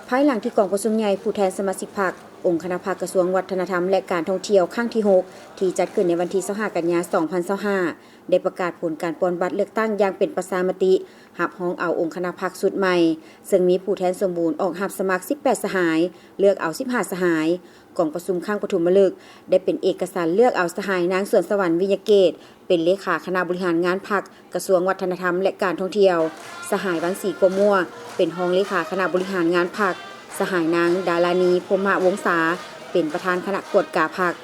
ພາຍຫຼັງທີ່ກອງປະຊຸມໃຫຍ່ຜູ້ແທນສະມາຊິກພັກ ອົງຄະນະພັກກະຊວງວັດທະນະທຳ ແລະ ການທ່ອງທ່ຽວ ຄັ້ງທີຫົກ ທີ່ຈັດຂຶ້ນໃນວັນທີຊາວຫ້າ ກັນຍາ ສອງພັນຊາວຫ້າ ໄດ້ປະກາດຜົນການປ່ອນບັດເລືອກຕັ້ງຢ່າງເປັນປະຊາມະຕິ ຮັບຮອງເອົາອົງຄະນະພັກຊຸດໃໝ່ ເຊິ່ງມີຜູ້ແທນສົມບູນອອກຮັບສະໝັກສິບແປດສະຫາຍ, ເລືອກເອົາສິບຫ້າສະຫາຍ. ກອງປະຊຸມຄັ້ງປະຖົມມະລຶກ ໄດ້ເປັນເອກະສັນເລືອກເອົາສະຫາຍນາງ ສວນສະຫວັນ ວິຍະເກດ ເປັນເລຂາຄະນະບໍລິຫານງານພັກ ກະຊວງວັດທະນະທຳ ແລະ ການທ່ອງທ່ຽວ, ສະຫາຍ ວັນສີ ກົວມົວ ເປັນຮອງເລຂາຄະນະບໍລິຫານງານພັກ, ສະຫາຍ ນາງ ດາລານີ ພົມມະວົງສາ ເປັນປະທານຄະນະກວດກາພັກ.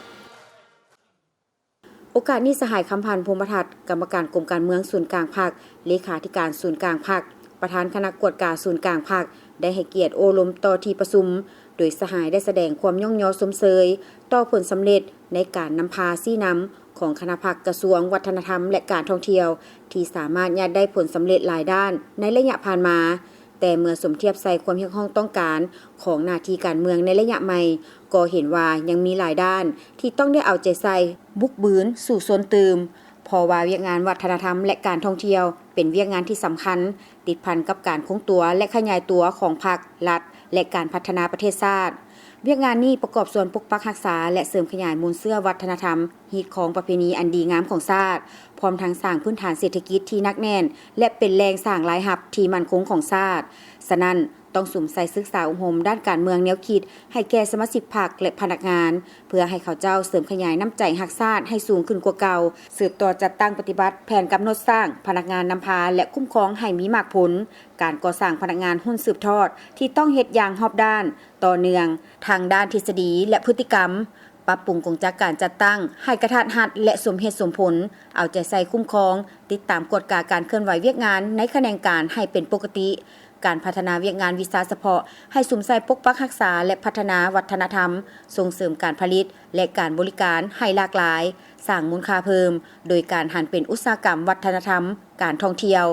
ໂອກາດນີ້ ສະຫາຍ ຄຳພັນ ພົມມະທັດ ກຳມະການກົມການເມືອງສູນກາງພັກ, ເລຂາທິການສູນກາງພັກ, ປະທານຄະນະກວດກາສູນກາງພັກ ໄດ້ໃຫ້ກຽດໂອ້ລົມຕໍ່ທີ່ປະຊຸມ, ໂດຍສະຫາຍໄດ້ສະແດງຄວາມຍ້ອງຍໍຊົມເຊີຍຕໍ່ຜົນສຳເລັດໃນການນຳພາຊີ້ນຳຂອງຄະນະພັກກະຊວງວັດທະນະທຳ ແລະ ການທ່ອງທ່ຽວ ທີ່ສາມາດຍາດໄດ້ຜົນສຳເລັດຫຼາຍດ້ານໃນໄລຍະຜ່ານມາ. ແຕ່ເມື່ອສົມທຽບໃສ່ຄວາມຮຽກຮ້ອງຕ້ອງການຂອງໜ້າທີ່ການເມືອງໃນໄລຍະໃໝ່, ກໍເຫັນວ່າຍັງມີຫຼາຍດ້ານທີ່ຕ້ອງໄດ້ເອົາໃຈໃສ່, ບຸກບືນ, ສູ້ຊົນຕື່ມ, ເພາະວ່າວຽກງານວັດທະນະທຳ ແລະ ການທ່ອງທ່ຽວ ເປັນວຽກງານທີ່ສຳຄັນ, ຕິດພັນກັບການຄົງຕົວ ແລະ ຂະຫຍາຍຕົວຂອງພັກ, ລັດ ແລະ ການພັດທະນາປະເທດຊາດ. ວຽກງານນີ້ປະກອບສ່ວນປົກປັກຮັກສາ ແລະ ເສີມຂະຫຍາຍມູນເຊື້ອວັດທະນະທຳ, ຮີດຄອງປະເພນີອັນດີງາມຂອງຊາດ, ພ້ອມທັງສ້າງພື້ນຖານເສດຖະກິດທີ່ໜັກແໜ້ນ ແລະ ເປັນແຫຼ່ງສ້າງລາຍຮັບທີ່ໝັ້ນຄົງຂອງຊາດ. ສະນັ້ນ, ຕ້ອງສຸມໃສ່ສຶກສາອົບຮົມດ້ານການເມືອງແນວຄິດໃຫ້ແກ່ສະມາຊິກພັກ ແລະ ພະນັກງານ ເພື່ອໃຫ້ເຂົາເຈົ້າເສີມຂະຫຍາຍນ້ຳໃຈຮັກຊາດໃຫ້ສູງຂຶ້ນກວ່າເກົ່າ, ສືບຕໍ່ຈັດຕັ້ງປະຕິບັດແຜນກຳນົດສ້າງພະນັກງານນຳພາ ແລະ ຄຸ້ມຄອງໃຫ້ມີໝາກຜົນ, ການກໍ່ສ້າງພະນັກງານຮຸ່ນສືບທອດທີ່ຕ້ອງເຮັດຢ່າງຮອບດ້ານ, ຕໍ່ເນື່ອງ ທັງດ້ານທິດສະດີ ແລະ ພຶດຕິກຳ, ປັບປຸງກົງຈັກການຈັດຕັ້ງໃຫ້ກະທັດຮັດ ແລະ ສົມເຫດສົມຜົນ, ເອົາໃຈໃສ່ຄຸ້ມຄອງ, ຕິດຕາມກວດກາການເຄື່ອນໄຫວວຽກງານໃນຂະແໜງການໃຫ້ເປັນປົກກະຕິ, ການພັດທະນາວຽກງານວິຊາສະເພາະໃຫ້ສຸມໃສ່ປົກປັກຮັກສາ ແລະ ພັດທະນາວັດທະນະທຳ, ສົ່ງເສີມການຜະລິດ ແລະ ການບໍລິການໃຫ້ຫຼາກຫຼາຍ, ສ້າງມູນຄ່າເພີ່ມ ໂດຍການຫັນເປັນອຸດສາຫະກຳວັດທະນະທຳ ການທ່ອງທ່ຽວ,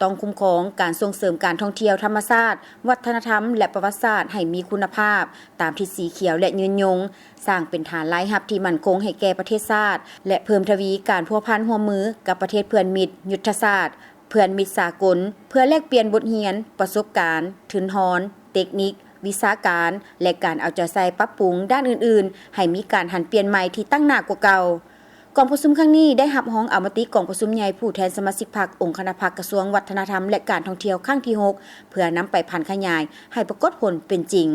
ຕ້ອງຄຸ້ມຄອງການສົ່ງເສີມການທ່ອງທ່ຽວທຳມະຊາດ, ວັດທະນະທຳ ແລະ ປະຫວັດສາດໃຫ້ມີຄຸນນະພາບ ຕາມທິດສີຂຽວ ແລະ ຍືນຍົງ, ສ້າງເປັນຖານລາຍຮັບທີ່ໝັ້ນຄົງໃຫ້ແກ່ປະເທດຊາດ ແລະ ເພີ່ມທະວີການພົວພັນຮ່ວມມືກັບປະເທດເພື່ອນມິດຍຸດທະສາດ, ເພື່ອນມິດສາກົນ ເພື່ອແລກປ່ຽນບົດຮຽນ, ປະສົບການ, ທຶນຮອນ, ເຕັກນິກ, ວິຊາການ ແລະ ການເອົາໃຈໃສ່ປັບປຸງດ້ານອື່ນໆ ໃຫ້ມີການຫັນປ່ຽນໃໝ່ທີ່ຕັ້ງໜ້າກວ່າເກົ່າ. ກອງປະຊຸມຄັ້ງນີ້ໄດ້ຮັບຮອງເອົາມະຕິກອງປະຊຸມໃຫຍ່ຜູ້ແທນສະມາຊິກພັກອົງຄະນະພັກກະຊວງວັດທະນະທຳ ແລະ ການທ່ອງທ່ຽວຄັ້ງທີຫົກ ເພື່ອນຳໄປຜັນຂະຫຍາຍໃຫ້ປາກົດຜົນເປັນຈິງ.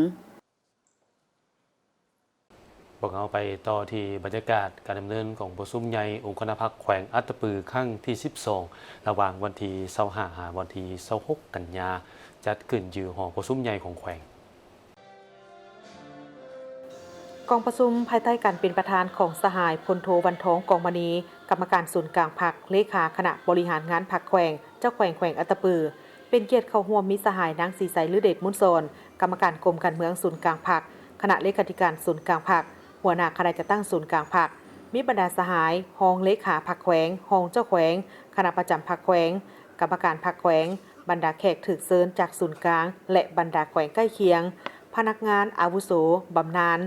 ພວກເຮົາໄປຕໍ່ທີ່ບັນຍາກາດການດຳເນີນກອງປະຊຸມໃຫຍ່ອົງຄະນະພັກແຂວງອັດຕະປືຄັ້ງທີສິບສອງ ລະຫວ່າງວັນທີຊາວຫ້າ ຫາວັນທີຊາວຫົກ ກັນຍາ ຈັດຂຶ້ນຢູ່ຫໍປະຊຸມໃຫຍ່ຂອງແຂວງ. ກອງປະຊຸມພາຍໃຕ້ການເປັນປະທານຂອງສະຫາຍ ພົນໂທ ວັນທອງ ກອງມະນີ ກຳມະການສູນກາງພັກ, ເລຂາຄະນະບໍລິຫານງານພັກແຂວງ, ເຈົ້າແຂວງແຂວງອັດຕະປື, ເປັນກຽດເຂົ້າຮ່ວມມີສະຫາຍ ນາງ ສີໃສ ລືເດດມູນສອນ ກຳມະການກົມການເມືອງສູນກາງພັກ, ຄະນະເລຂາທິການສູນກາງພັກ, ຫົວໜ້າຄະນະຈັດຕັ້ງສູນກາງພັກ, ມີບັນດາສະຫາຍ ຮອງເລຂາພັກແຂວງ, ຮອງເຈົ້າແຂວງ, ຄະນະປະຈຳພັກແຂວງ, ກຳມະການພັກແຂວງ, ບັນດາແຂກຖືກເຊີນຈາກສູນກາງ ແລະ ບັນດາແຂວງໃກ້ຄຽງ, ພະນັກງານອາວຸໂສ, ບຳນານ,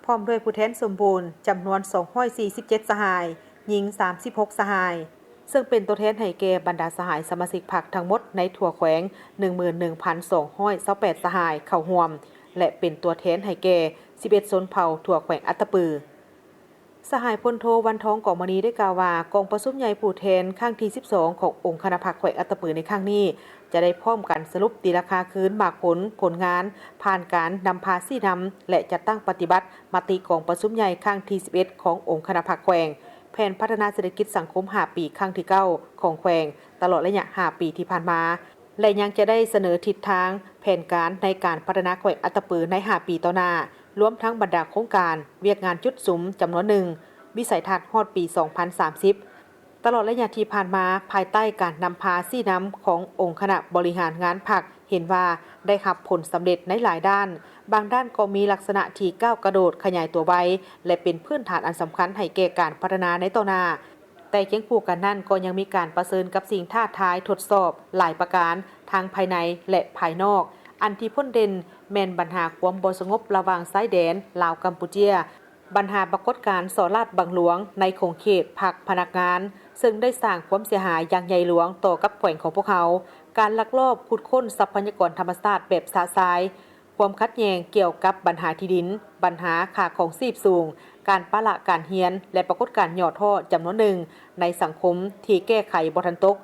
ພ້ອມດ້ວຍຜູ້ແທນສົມບູນຈຳນວນສອງຮ້ອຍສີ່ສິບເຈັດສະຫາຍ, ຍິງສາມສິບຫົກສະຫາຍ, ເຊິ່ງເປັນຕົວແທນໃຫ້ແກ່ບັນດາສະຫາຍສະມາຊິກພັກທັງໝົດໃນທົ່ວແຂວງ ໜຶ່ງໝື່ນໜຶ່ງພັນສອງຮ້ອຍຊາວແປດສະຫາຍເຂົ້າຮ່ວມ ແລະ ເປັນຕົວແທນໃຫ້ແກ່ສິບເອັດຊົນເຜົ່າທົ່ວແຂວງອັດຕະປື. ສະຫາຍ ພົນໂທ ວັນທອງ ກອງມະນີ ໄດ້ກ່າວວ່າ ກອງປະຊຸມໃຫຍ່ຜູ້ແທນຄັ້ງທີສິບສອງຂອງອົງຄະນະພັກແຂວງອັດຕະປືໃນຄັ້ງນີ້ ຈະໄດ້ພ້ອມກັນສະຫຼຸບຕີລາຄາຄືນໝາກຜົນຜົນງານ ຜ່ານການນຳພາຊີ້ນຳ ແລະ ຈັດຕັ້ງປະຕິບັດມະຕິກອງປະຊຸມໃຫຍ່ຄັ້ງທີສິບເອັດຂອງອົງຄະນະພັກແຂວງ, ແຜນພັດທະນາເສດຖະກິດສັງຄົມຫ້າປີຄັ້ງທີເກົ້າຂອງແຂວງ ຕະຫຼອດໄລຍະຫ້າປີທີ່ຜ່ານມາ ແລະ ຍັງຈະໄດ້ສະເໜີທິດທາງແຜນການໃນການພັດທະນາແຂວງອັດຕະປືໃນຫ້າປີຕໍ່ໜ້າ, ລວມທັງບັນດາໂຄງການ, ວຽກງານຈຸດສຸມຈຳນວນໜຶ່ງ, ວິໄສທັດຮອດປີສອງພັນສາມສິບ. ຕະຫຼອດໄລຍະທີ່ຜ່ານມາ, ພາຍໃຕ້ການນຳພາຊີ້ນຳຂອງອົງຄະນະບໍລິຫານງານພັກ, ເຫັນວ່າໄດ້ຮັບຜົນສຳເລັດໃນຫຼາຍດ້ານ, ບາງດ້ານກໍມີລັກສະນະທີ່ກ້າວກະໂດດຂະຫຍາຍຕົວໄວ ແລະ ເປັນພື້ນຖານອັນສຳຄັນໃຫ້ແກ່ການພັດທະນາໃນຕໍ່ໜ້າ. ແຕ່ຄຽງຄູ່ກັນນັ້ນກໍຍັງມີການປະເຊີນກັບສິ່ງທ້າທາຍທົດສອບຫຼາຍປະການ ທັງພາຍໃນ ແລະ ພາຍນອກ, ອັນທີ່ພົ້ນເດັ່ນແມ່ນບັນຫາຄວາມບໍ່ສະຫງົບລະຫວ່າງຊາຍແດນລາວ-ກຳປູເຈຍ, ບັນຫາປາກົດການສໍ້ລາດບັງຫຼວງໃນຂົງເຂດພັກພະນັກງານ, ເຊິ່ງໄດ້ສ້າງຄວາມເສຍຫາຍຢ່າງໃຫຍ່ຫຼວງຕໍ່ກັບແຂວງຂອງພວກເຮົາ, ການລັກລອບຂຸດຄົ້ນຊັບພະຍາກອນທຳມະຊາດແບບຊະຊາຍ, ຄວາມຂັດແຍ່ງກ່ຽວກັບບັນຫາທີ່ດິນ, ບັນຫາຄ່າຄອງຊີບສູງ, ການປະລະການຮຽນ ແລະ ປາກົດການຫຍໍ້ທໍ້ຈຳນວນໜຶ່ງໃນສັງຄົມທີ່ແກ້ໄຂບໍ່ທັນຕົກ.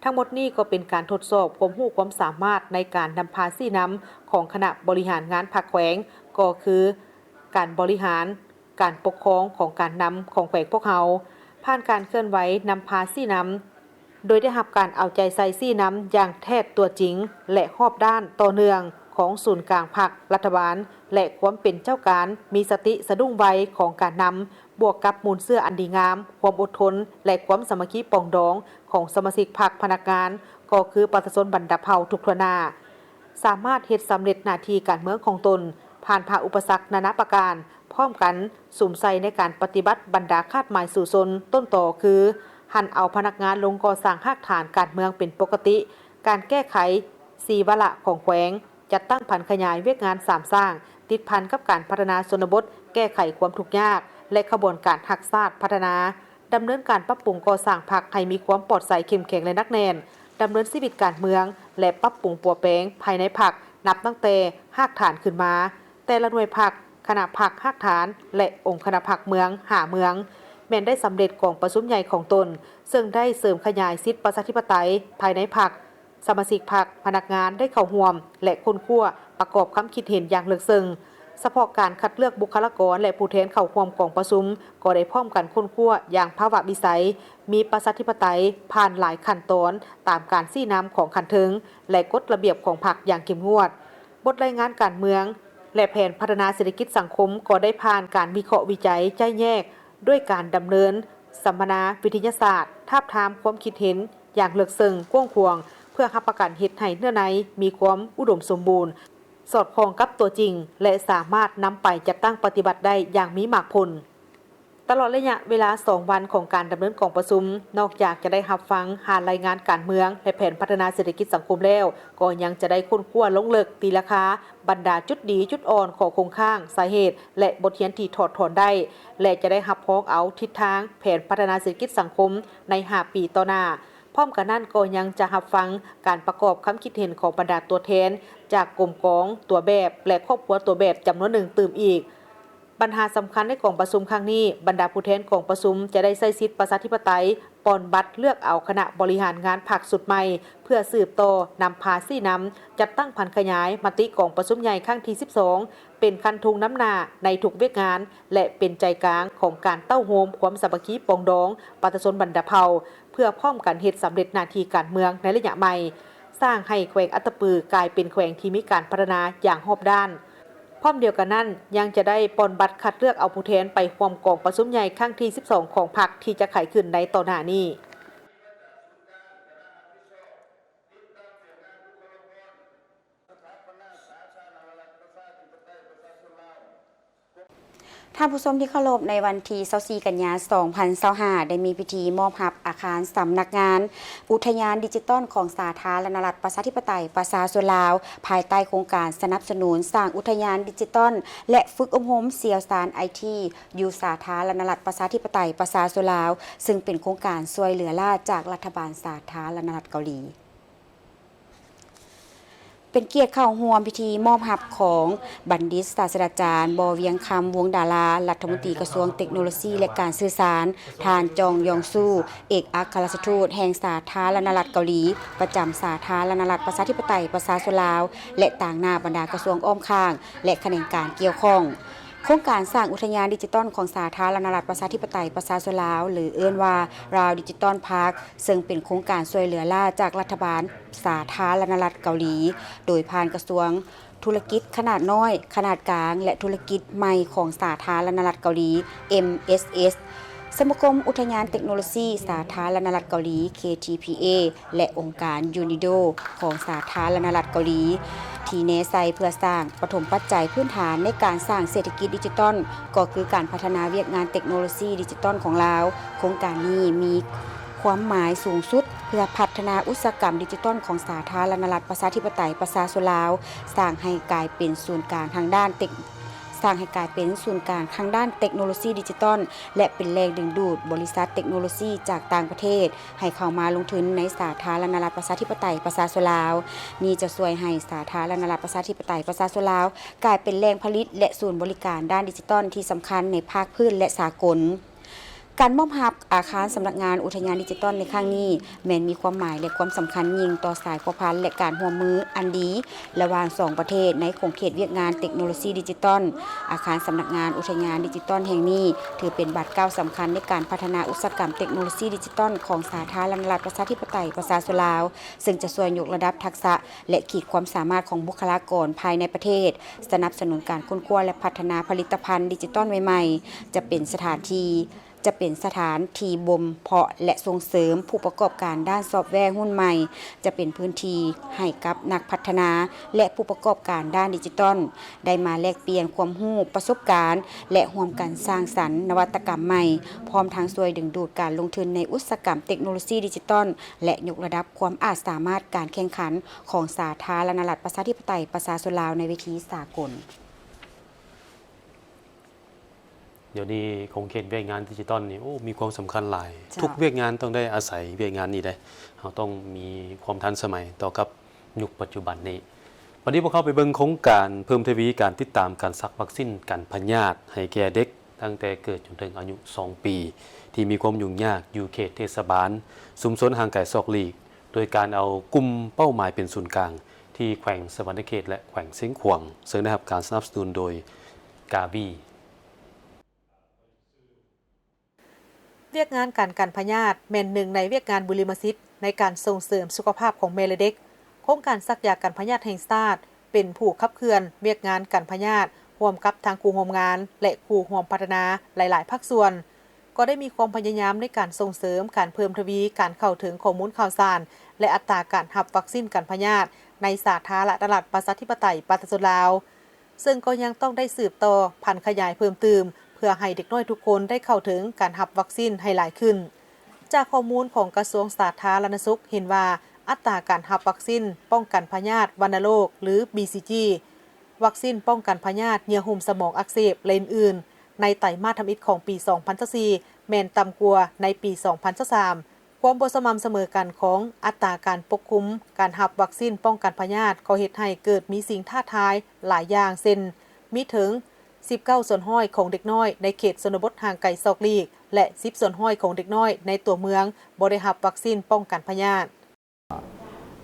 ທັງໝົດນີ້ກໍເປັນການທົດສອບຄວາມຮູ້ຄວາມສາມາດໃນການນຳພາຊີ້ນຳຂອງຄະນະບໍລິຫານງານພັກແຂວງ, ກໍຄືການບໍລິຫານ, ການປົກຄອງຂອງການນຳຂອງແຂວງພວກເຮົາ, ຜ່ານການເຄື່ອນໄຫວນຳພາຊີ້ນຳ, ໂດຍໄດ້ຮັບການເອົາໃຈໃສ່ຊີ້ນຳຢ່າງແທດຕົວຈິງ ແລະ ຮອບດ້ານຕໍ່ເນື່ອງຂອງສູນກາງພັກ, ລັດຖະບານ ແລະ ຄວາມເປັນເຈົ້າການ, ມີສະຕິສະດຸ້ງໄວຂອງການນຳ, ບວກກັບມູນເຊື້ອອັນດີງາມ, ຄວາມອົດທົນ ແລະ ຄວາມສາມັກຄີປອງດອງຂອງສະມາຊິກພັກ, ພະນັກງານ, ກໍຄືປະຊາຊົນບັນດາເຜົ່າທຸກທົ່ວໜ້າ, ສາມາດເຮັດສຳເລັດໜ້າທີ່ການເມືອງຂອງຕົນ, ຜ່ານຜ່າອຸປະສັກນານາປະການ, ພ້ອມກັນສຸມໃສ່ໃນການປະຕິບັດບັນດາຄາດໝາຍສູ້ຊົນຕົ້ນຕໍຄື ຫັນເອົາພະນັກງານລົງກໍ່ສ້າງຮາກຖານການເມືອງເປັນປົກກະຕິ, ການແກ້ໄຂສີ່ວາລະຂອງແຂວງ, ຈັດຕັ້ງຜັນຂະຫຍາຍວຽກງານສາມສ້າງ ຕິດພັນກັບການພັດທະນາຊົນນະບົດ, ແກ້ໄຂຄວາມທຸກຍາກ ແລະ ຂະບວນການຮັກຊາດພັດທະນາ, ດຳເນີນການປັບປຸງກໍ່ສ້າງພັກໃຫ້ມີຄວາມປອດໃສເຂັ້ມແຂງ ແລະ ໜັກແໜ້ນ, ດຳເນີນຊີວິດການເມືອງ ແລະ ປັບປຸງປົວແປງພາຍໃນພັກ ນັບຕັ້ງແຕ່ຮາກຖານຂຶ້ນມາ, ແຕ່ລະໜ່ວຍພັກ, ຄະນະພັກຮາກຖານ ແລະ ອົງຄະນະພັກເມືອງ ຫ້າເມືອງ, ແມ່ນໄດ້ສຳເລັດກອງປະຊຸມໃຫຍ່ຂອງຕົນ, ເຊິ່ງໄດ້ເສີມຂະຫຍາຍສິດປະຊາທິປະໄຕພາຍໃນພັກ, ສະມາຊິກພັກ, ພະນັກງານໄດ້ເຂົ້າຮ່ວມ ແລະ ຄົ້ນຄວ້າ ປະກອບຄຳຄິດເຫັນຢ່າງເລິກເຊິ່ງ. ສະເພາະການຄັດເລືອກບຸກຄະລາກອນ ແລະ ຜູ້ແທນເຂົ້າຮ່ວມກອງປະຊຸມ ກໍໄດ້ພ້ອມກັນຄົ້ນຄວ້າຢ່າງພາວະວິໄສ, ມີປະຊາທິປະໄຕ, ຜ່ານຫຼາຍຂັ້ນຕອນ, ຕາມການຊີ້ນຳຂອງຂັ້ນເທິງ ແລະ ກົດລະບຽບຂອງພັກຢ່າງເຂັ້ມງວດ. ບົດລາຍງານການເມືອງ ແລະ ແຜນພັດທະນາເສດຖະກິດສັງຄົມ ກໍໄດ້ຜ່ານການວິເຄາະວິໄຈ, ໄຈ້ແຍກ ດ້ວຍການດຳເນີນສຳມະນາວິທະຍາສາດ, ທາບທາມຄວາມຄິດເຫັນຢ່າງເລິກເຊິ່ງກວ້າງຂວາງ ເພື່ອຮັບປະກັນເຮັດໃຫ້ເນື້ອໃນມີຄວາມອຸດົມສົມບູນ, ສອດຄ່ອງກັບຕົວຈິງ ແລະ ສາມາດນຳໄປຈັດຕັ້ງປະຕິບັດໄດ້ຢ່າງມີໝາກຜົນ. ຕະຫຼອດໄລຍະເວລາສອງວັນຂອງການດຳເນີນກອງປະຊຸມ, ນອກຈາກຈະໄດ້ຮັບຟັງ ຫ້າລາຍງານການເມືອງ ແລະ ແຜນພັດທະນາເສດຖະກິດສັງຄົມແລ້ວ, ກໍຍັງຈະໄດ້ຄົ້ນຄວ້າລົງເລິກ, ຕີລາຄາ ບັນດາຈຸດດີ, ຈຸດອ່ອນ, ຂໍ້ຄົງຄ້າງ, ສາເຫດ ແລະ ບົດຮຽນທີ່ຖອດຖອນໄດ້ ແລະ ຈະໄດ້ຮັບຮອງເອົາທິດທາງແຜນພັດທະນາເສດຖະກິດສັງຄົມໃນຫ້າປີຕໍ່ໜ້າ. ພ້ອມກັນນັ້ນກໍຍັງຈະຮັບຟັງການປະກອບຄຳຄິດເຫັນຂອງບັນດາຕົວແທນຈາກກົມກອງຕົວແບບ ແລະ ຄອບຄົວຕົວແບບຈຳນວນໜຶ່ງຕື່ມອີກ. ບັນຫາສຳຄັນໃນກອງປະຊຸມຄັ້ງນີ້, ບັນດາຜູ້ແທນກອງປະຊຸມຈະໄດ້ໃຊ້ສິດປະຊາທິປະໄຕ ປ່ອນບັດເລືອກເອົາຄະນະບໍລິຫານງານພັກຊຸດໃໝ່ ເພື່ອສືບຕໍ່ນຳພາຊີ້ນຳ ຈັດຕັ້ງຜັນຂະຫຍາຍມະຕິກອງປະຊຸມໃຫຍ່ຄັ້ງທີສິບສອງ ເປັນຄັນທຸງນຳໜ້າໃນທຸກວຽກງານ ແລະ ເປັນໃຈກາງຂອງການເຕົ້າໂຮມຄວາມສາມັກຄີປອງດອງປະຊາຊົນບັນດາເຜົ່າ ເພື່ອພ້ອມກັນເຮັດສຳເລັດໜ້າທີ່ການເມືອງໃນໄລຍະໃໝ່, ສ້າງໃຫ້ແຂວງອັດຕະປືກາຍເປັນແຂວງທີ່ມີການພັດທະນາຢ່າງຮອບດ້ານ. ພ້ອມດຽວກັນນັ້ນ, ຍັງຈະໄດ້ປ່ອນບັດຄັດເລືອກເອົາຜູ້ແທນໄປຮ່ວມກອງປະຊຸມໃຫຍ່ຄັ້ງທີສິບສອງຂອງພັກທີ່ຈະໄຂຂຶ້ນໃນຕໍ່ໜ້ານີ້. ທ່ານຜູ້ຊົມທີ່ເຄົາລົບ, ໃນວັນທີຊາວສີ່ ກັນຍາ ສອງພັນຊາວຫ້າ ໄດ້ມີພິທີມອບຮັບອາຄານສຳນັກງານອຸທະຍານດິຈິຕອນຂອງສາທາລະນະລັດປະຊາທິປະໄຕປະຊາຊົນລາວ, ພາຍໃຕ້ໂຄງການສະໜັບສະໜູນສ້າງອຸທະຍານດິຈິຕອນ ແລະ ຝຶກອົບຮົມຊ່ຽວຊານໄອທີ ຢູ່ສາທາລະນະລັດປະຊາທິປະໄຕປະຊາຊົນລາວ, ເຊິ່ງເປັນໂຄງການຊ່ວຍເຫຼືອລ້າຈາກລັດຖະບານສາທາລະນະລັດເກົາຫຼີ. ເປັນກຽດເຂົ້າຮ່ວມພິທີມອບຮັບຂອງບັນດິດສາດສະດາຈານ ບໍ່ວຽງຄຳ ວົງດາລາ ລັດຖະມົນຕີກະຊວງເຕັກໂນໂລຊີ ແລະ ການສື່ສານ, ທ່ານ ຈອງ ຢອງຊູ ເອກອັກຄະລັດຖະທູດແຫ່ງສາທາລະນະລັດເກົາຫຼີ ປະຈຳສາທາລະນະລັດປະຊາທິປະໄຕປະຊາຊົນລາວ ແລະ ຕາງໜ້າບັນດາກະຊວງອ້ອມຂ້າງ ແລະ ຂະແໜງການກ່ຽວຂ້ອງ. ໂຄງການສ້າງອຸທະຍານດິຈິຕອນຂອງສາທາລະນະລັດປະຊາທິປະໄຕປະຊາຊົນລາວ ຫຼື ເອີ້ນວ່າ ລາວດິຈິຕອນພາກ ເຊິ່ງເປັນໂຄງການຊ່ວຍເຫຼືອລ້າຈາກລັດຖະບານສາທາລະນະລັດເກົາຫຼີ ໂດຍຜ່ານກະຊວງທຸລະກິດຂະໜາດນ້ອຍ, ຂະໜາດກາງ ແລະ ທຸລະກິດໃໝ່ຂອງສາທາລະນະລັດເກົາຫຼີ ເອັມເອສເອສ, ສະມາຄົມອຸທະຍານເຕັກໂນໂລຊີສາທາລະນະລັດເກົາຫຼີ ເຄທີພີເອ ແລະ ອົງການຢູນິໂດ ຂອງສາທາລະນະລັດເກົາຫຼີ ທີ່ແນໃສ່ເພື່ອສ້າງປະຖົມປັດໄຈພື້ນຖານໃນການສ້າງເສດຖະກິດດິຈິຕອນ ກໍຄືການພັດທະນາວຽກງານເຕັກໂນໂລຊີດິຈິຕອນຂອງລາວ. ໂຄງການນີ້ມີຄວາມໝາຍສູງສຸດເພື່ອພັດທະນາອຸດສາຫະກຳດິຈິຕອນຂອງສາທາລະນະລັດປະຊາທິປະໄຕປະຊາຊົນລາວ, ສ້າງໃຫ້ກາຍເປັນສູນກາງທາງດ້ານເຕັກ ສ້າງໃຫ້ກາຍເປັນສູນກາງທາງດ້ານເຕັກໂນໂລຊີດິຈິຕອນ ແລະ ເປັນແຫຼ່ງດຶງດູດບໍລິສັດເຕັກໂນໂລຊີຈາກຕ່າງປະເທດ ໃຫ້ເຂົ້າມາລົງທຶນໃນສາທາລະນະລັດປະຊາທິປະໄຕປະຊາຊົນລາວ. ນີ້ຈະຊ່ວຍໃຫ້ສາທາລະນະລັດປະຊາທິປະໄຕປະຊາຊົນລາວ ກາຍເປັນແຫຼ່ງຜະລິດ ແລະ ສູນບໍລິການດ້ານດິຈິຕອນທີ່ສຳຄັນໃນພາກພື້ນ ແລະ ສາກົນ. ການມອບຮັບອາຄານສຳນັກງານອຸທະຍານດິຈິຕອນໃນຄັ້ງນີ້ ແມ່ນມີຄວາມໝາຍ ແລະ ຄວາມສຳຄັນຍິ່ງຕໍ່ສາຍພົວພັນ ແລະ ການຮ່ວມມືອັນດີ ລະຫວ່າງສອງປະເທດໃນຂົງເຂດວຽກງານເຕັກໂນໂລຊີດິຈິຕອນ. ອາຄານສຳນັກງານອຸທະຍານດິຈິຕອນແຫ່ງນີ້ ຖືເປັນບາດກ້າວສຳຄັນໃນການພັດທະນາອຸດສາຫະກຳເຕັກໂນໂລຊີດິຈິຕອນຂອງສາທາລະນະລັດປະຊາທິປະໄຕປະຊາຊົນລາວ, ເຊິ່ງຈະຊ່ວຍຍົກລະດັບທັກສະ ແລະ ຂີດຄວາມສາມາດຂອງບຸກຄະລາກອນພາຍໃນປະເທດ, ສະໜັບສະໜູນການຄົ້ນຄວ້າ ແລະ ພັດທະນາຜະລິດຕະພັນດິຈິຕອນໃໝ່ໆ, ຈະເປັນສະຖານທີ່ ຈະເປັນສະຖານທີ່ບົ່ມເພາະ ແລະ ສົ່ງເສີມຜູ້ປະກອບການດ້ານຊອບແວຮຸ່ນໃໝ່, ຈະເປັນພື້ນທີ່ໃຫ້ກັບນັກພັດທະນາ ແລະ ຜູ້ປະກອບການດ້ານດິຈິຕອນ ໄດ້ມາແລກປ່ຽນຄວາມຮູ້, ປະສົບການ ແລະ ຮ່ວມກັນສ້າງສັນນະວັດຕະກຳໃໝ່, ພ້ອມທັງຊ່ວຍດຶງດູດການລົງທຶນໃນອຸດສາຫະກຳເຕັກໂນໂລຊີດິຈິຕອນ ແລະ ຍົກລະດັບຄວາມອາດສາມາດການແຂ່ງຂັນຂອງສາທາລະນະລັດປະຊາທິປະໄຕປະຊາຊົນລາວໃນເວທີສາກົນ. ດຽວນີ້ຂົງເຂດວຽກງານດິຈິຕອນນີ້ ໂອ້ ມີຄວາມສຳຄັນຫຼາຍ. ເຈົ້າ. ທຸກວຽກງານຕ້ອງໄດ້ອາໄສວຽກງານນີ້ເດ້. ເຮົາຕ້ອງມີຄວາມທັນສະໄໝຕໍ່ກັບຍຸກປັດຈຸບັນນີ້. ບັດນີ້ພວກເຮົາໄປເບິ່ງໂຄງການເພີ່ມທະວີການຕິດຕາມການສັກວັກຊີນກັນພະຍາດໃຫ້ແກ່ເດັກຕັ້ງແຕ່ເກີດຈົນເຖິງອາຍຸສອງປີ ທີ່ມີຄວາມຫຍຸ້ງຍາກຢູ່ເຂດເທດສະບານຊຸມຊົນຫ່າງໄກສອກຫຼີກ ໂດຍການເອົາກຸ່ມເປົ້າໝາຍເປັນສູນກາງ ທີ່ແຂວງສະຫວັນນະເຂດ ແລະ ແຂວງຊຽງຂວາງ ເຊິ່ງໄດ້ຮັບການສະໜັບສະໜູນໂດຍກາວີ. ວຽກງານການກັນພະຍາດແມ່ນໜຶ່ງໃນວຽກງານບຸລິມະສິດໃນການສົ່ງເສີມສຸຂະພາບຂອງແມ່ ແລະ ເດັກ. ໂຄງການສັກຢາກັນພະຍາດແຫ່ງຊາດ ເປັນຜູ້ຂັບເຄື່ອນວຽກງານກັນພະຍາດ ຮ່ວມກັບທາງຄູ່ຮ່ວມງານ ແລະ ຄູ່ຮ່ວມພັດທະນາຫຼາຍໆພາກສ່ວນ, ກໍໄດ້ມີຄວາມພະຍາຍາມໃນການສົ່ງເສີມການເພີ່ມທະວີການເຂົ້າເຖິງຂໍ້ມູນຂ່າວສານ ແລະ ອັດຕາການຮັບວັກຊີນກັນພະຍາດໃນສາທາລະນະລັດປະຊາທິປະໄຕປະຊາຊົນລາວ, ເຊິ່ງກໍຍັງຕ້ອງໄດ້ສືບຕໍ່ຜັນຂະຫຍາຍເພີ່ມຕື່ມ ເພື່ອໃຫ້ເດັກນ້ອຍທຸກຄົນໄດ້ເຂົ້າເຖິງການຮັບວັກຊີນໃຫ້ຫຼາຍຂຶ້ນ. ຈາກຂໍ້ມູນຂອງກະຊວງສາທາລະນະສຸກເຫັນວ່າ ອັດຕາການຮັບວັກຊີນປ້ອງກັນພະຍາດວັນນະໂລກ ຫຼື ບີຊີຈີ, ວັກຊີນປ້ອງກັນພະຍາດເຍື່ອຫຸ້ມສະໝອງອັກເສບ ແລະ ອື່ນໆ ໃນໄຕມາດທຳອິດຂອງປີສອງພັນຊາວສີ່ ແມ່ນຕ່ຳກວ່າໃນປີສອງພັນຊາວສາມ. ຄວາມບໍ່ສະໝ່ຳສະເໝີກັນຂອງອັດຕາການປົກຄຸມການຮັບວັກຊີນປ້ອງກັນພະຍາດ ກໍເຮັດໃຫ້ເກີດມີສິ່ງທ້າທາຍຫຼາຍຢ່າງ ເຊັ່ນ ມີເຖິງສິບເກົ້າສ່ວນຮ້ອຍຂອງເດັກນ້ອຍໃນເຂດຊົນນະບົດຫ່າງໄກສອກຫຼີກ ແລະ ສິບສ່ວນຮ້ອຍຂອງເດັກນ້ອຍໃນຕົວເມືອງບໍ່ໄດ້ຮັບວັກຊີນປ້ອງກັນພະຍາດ.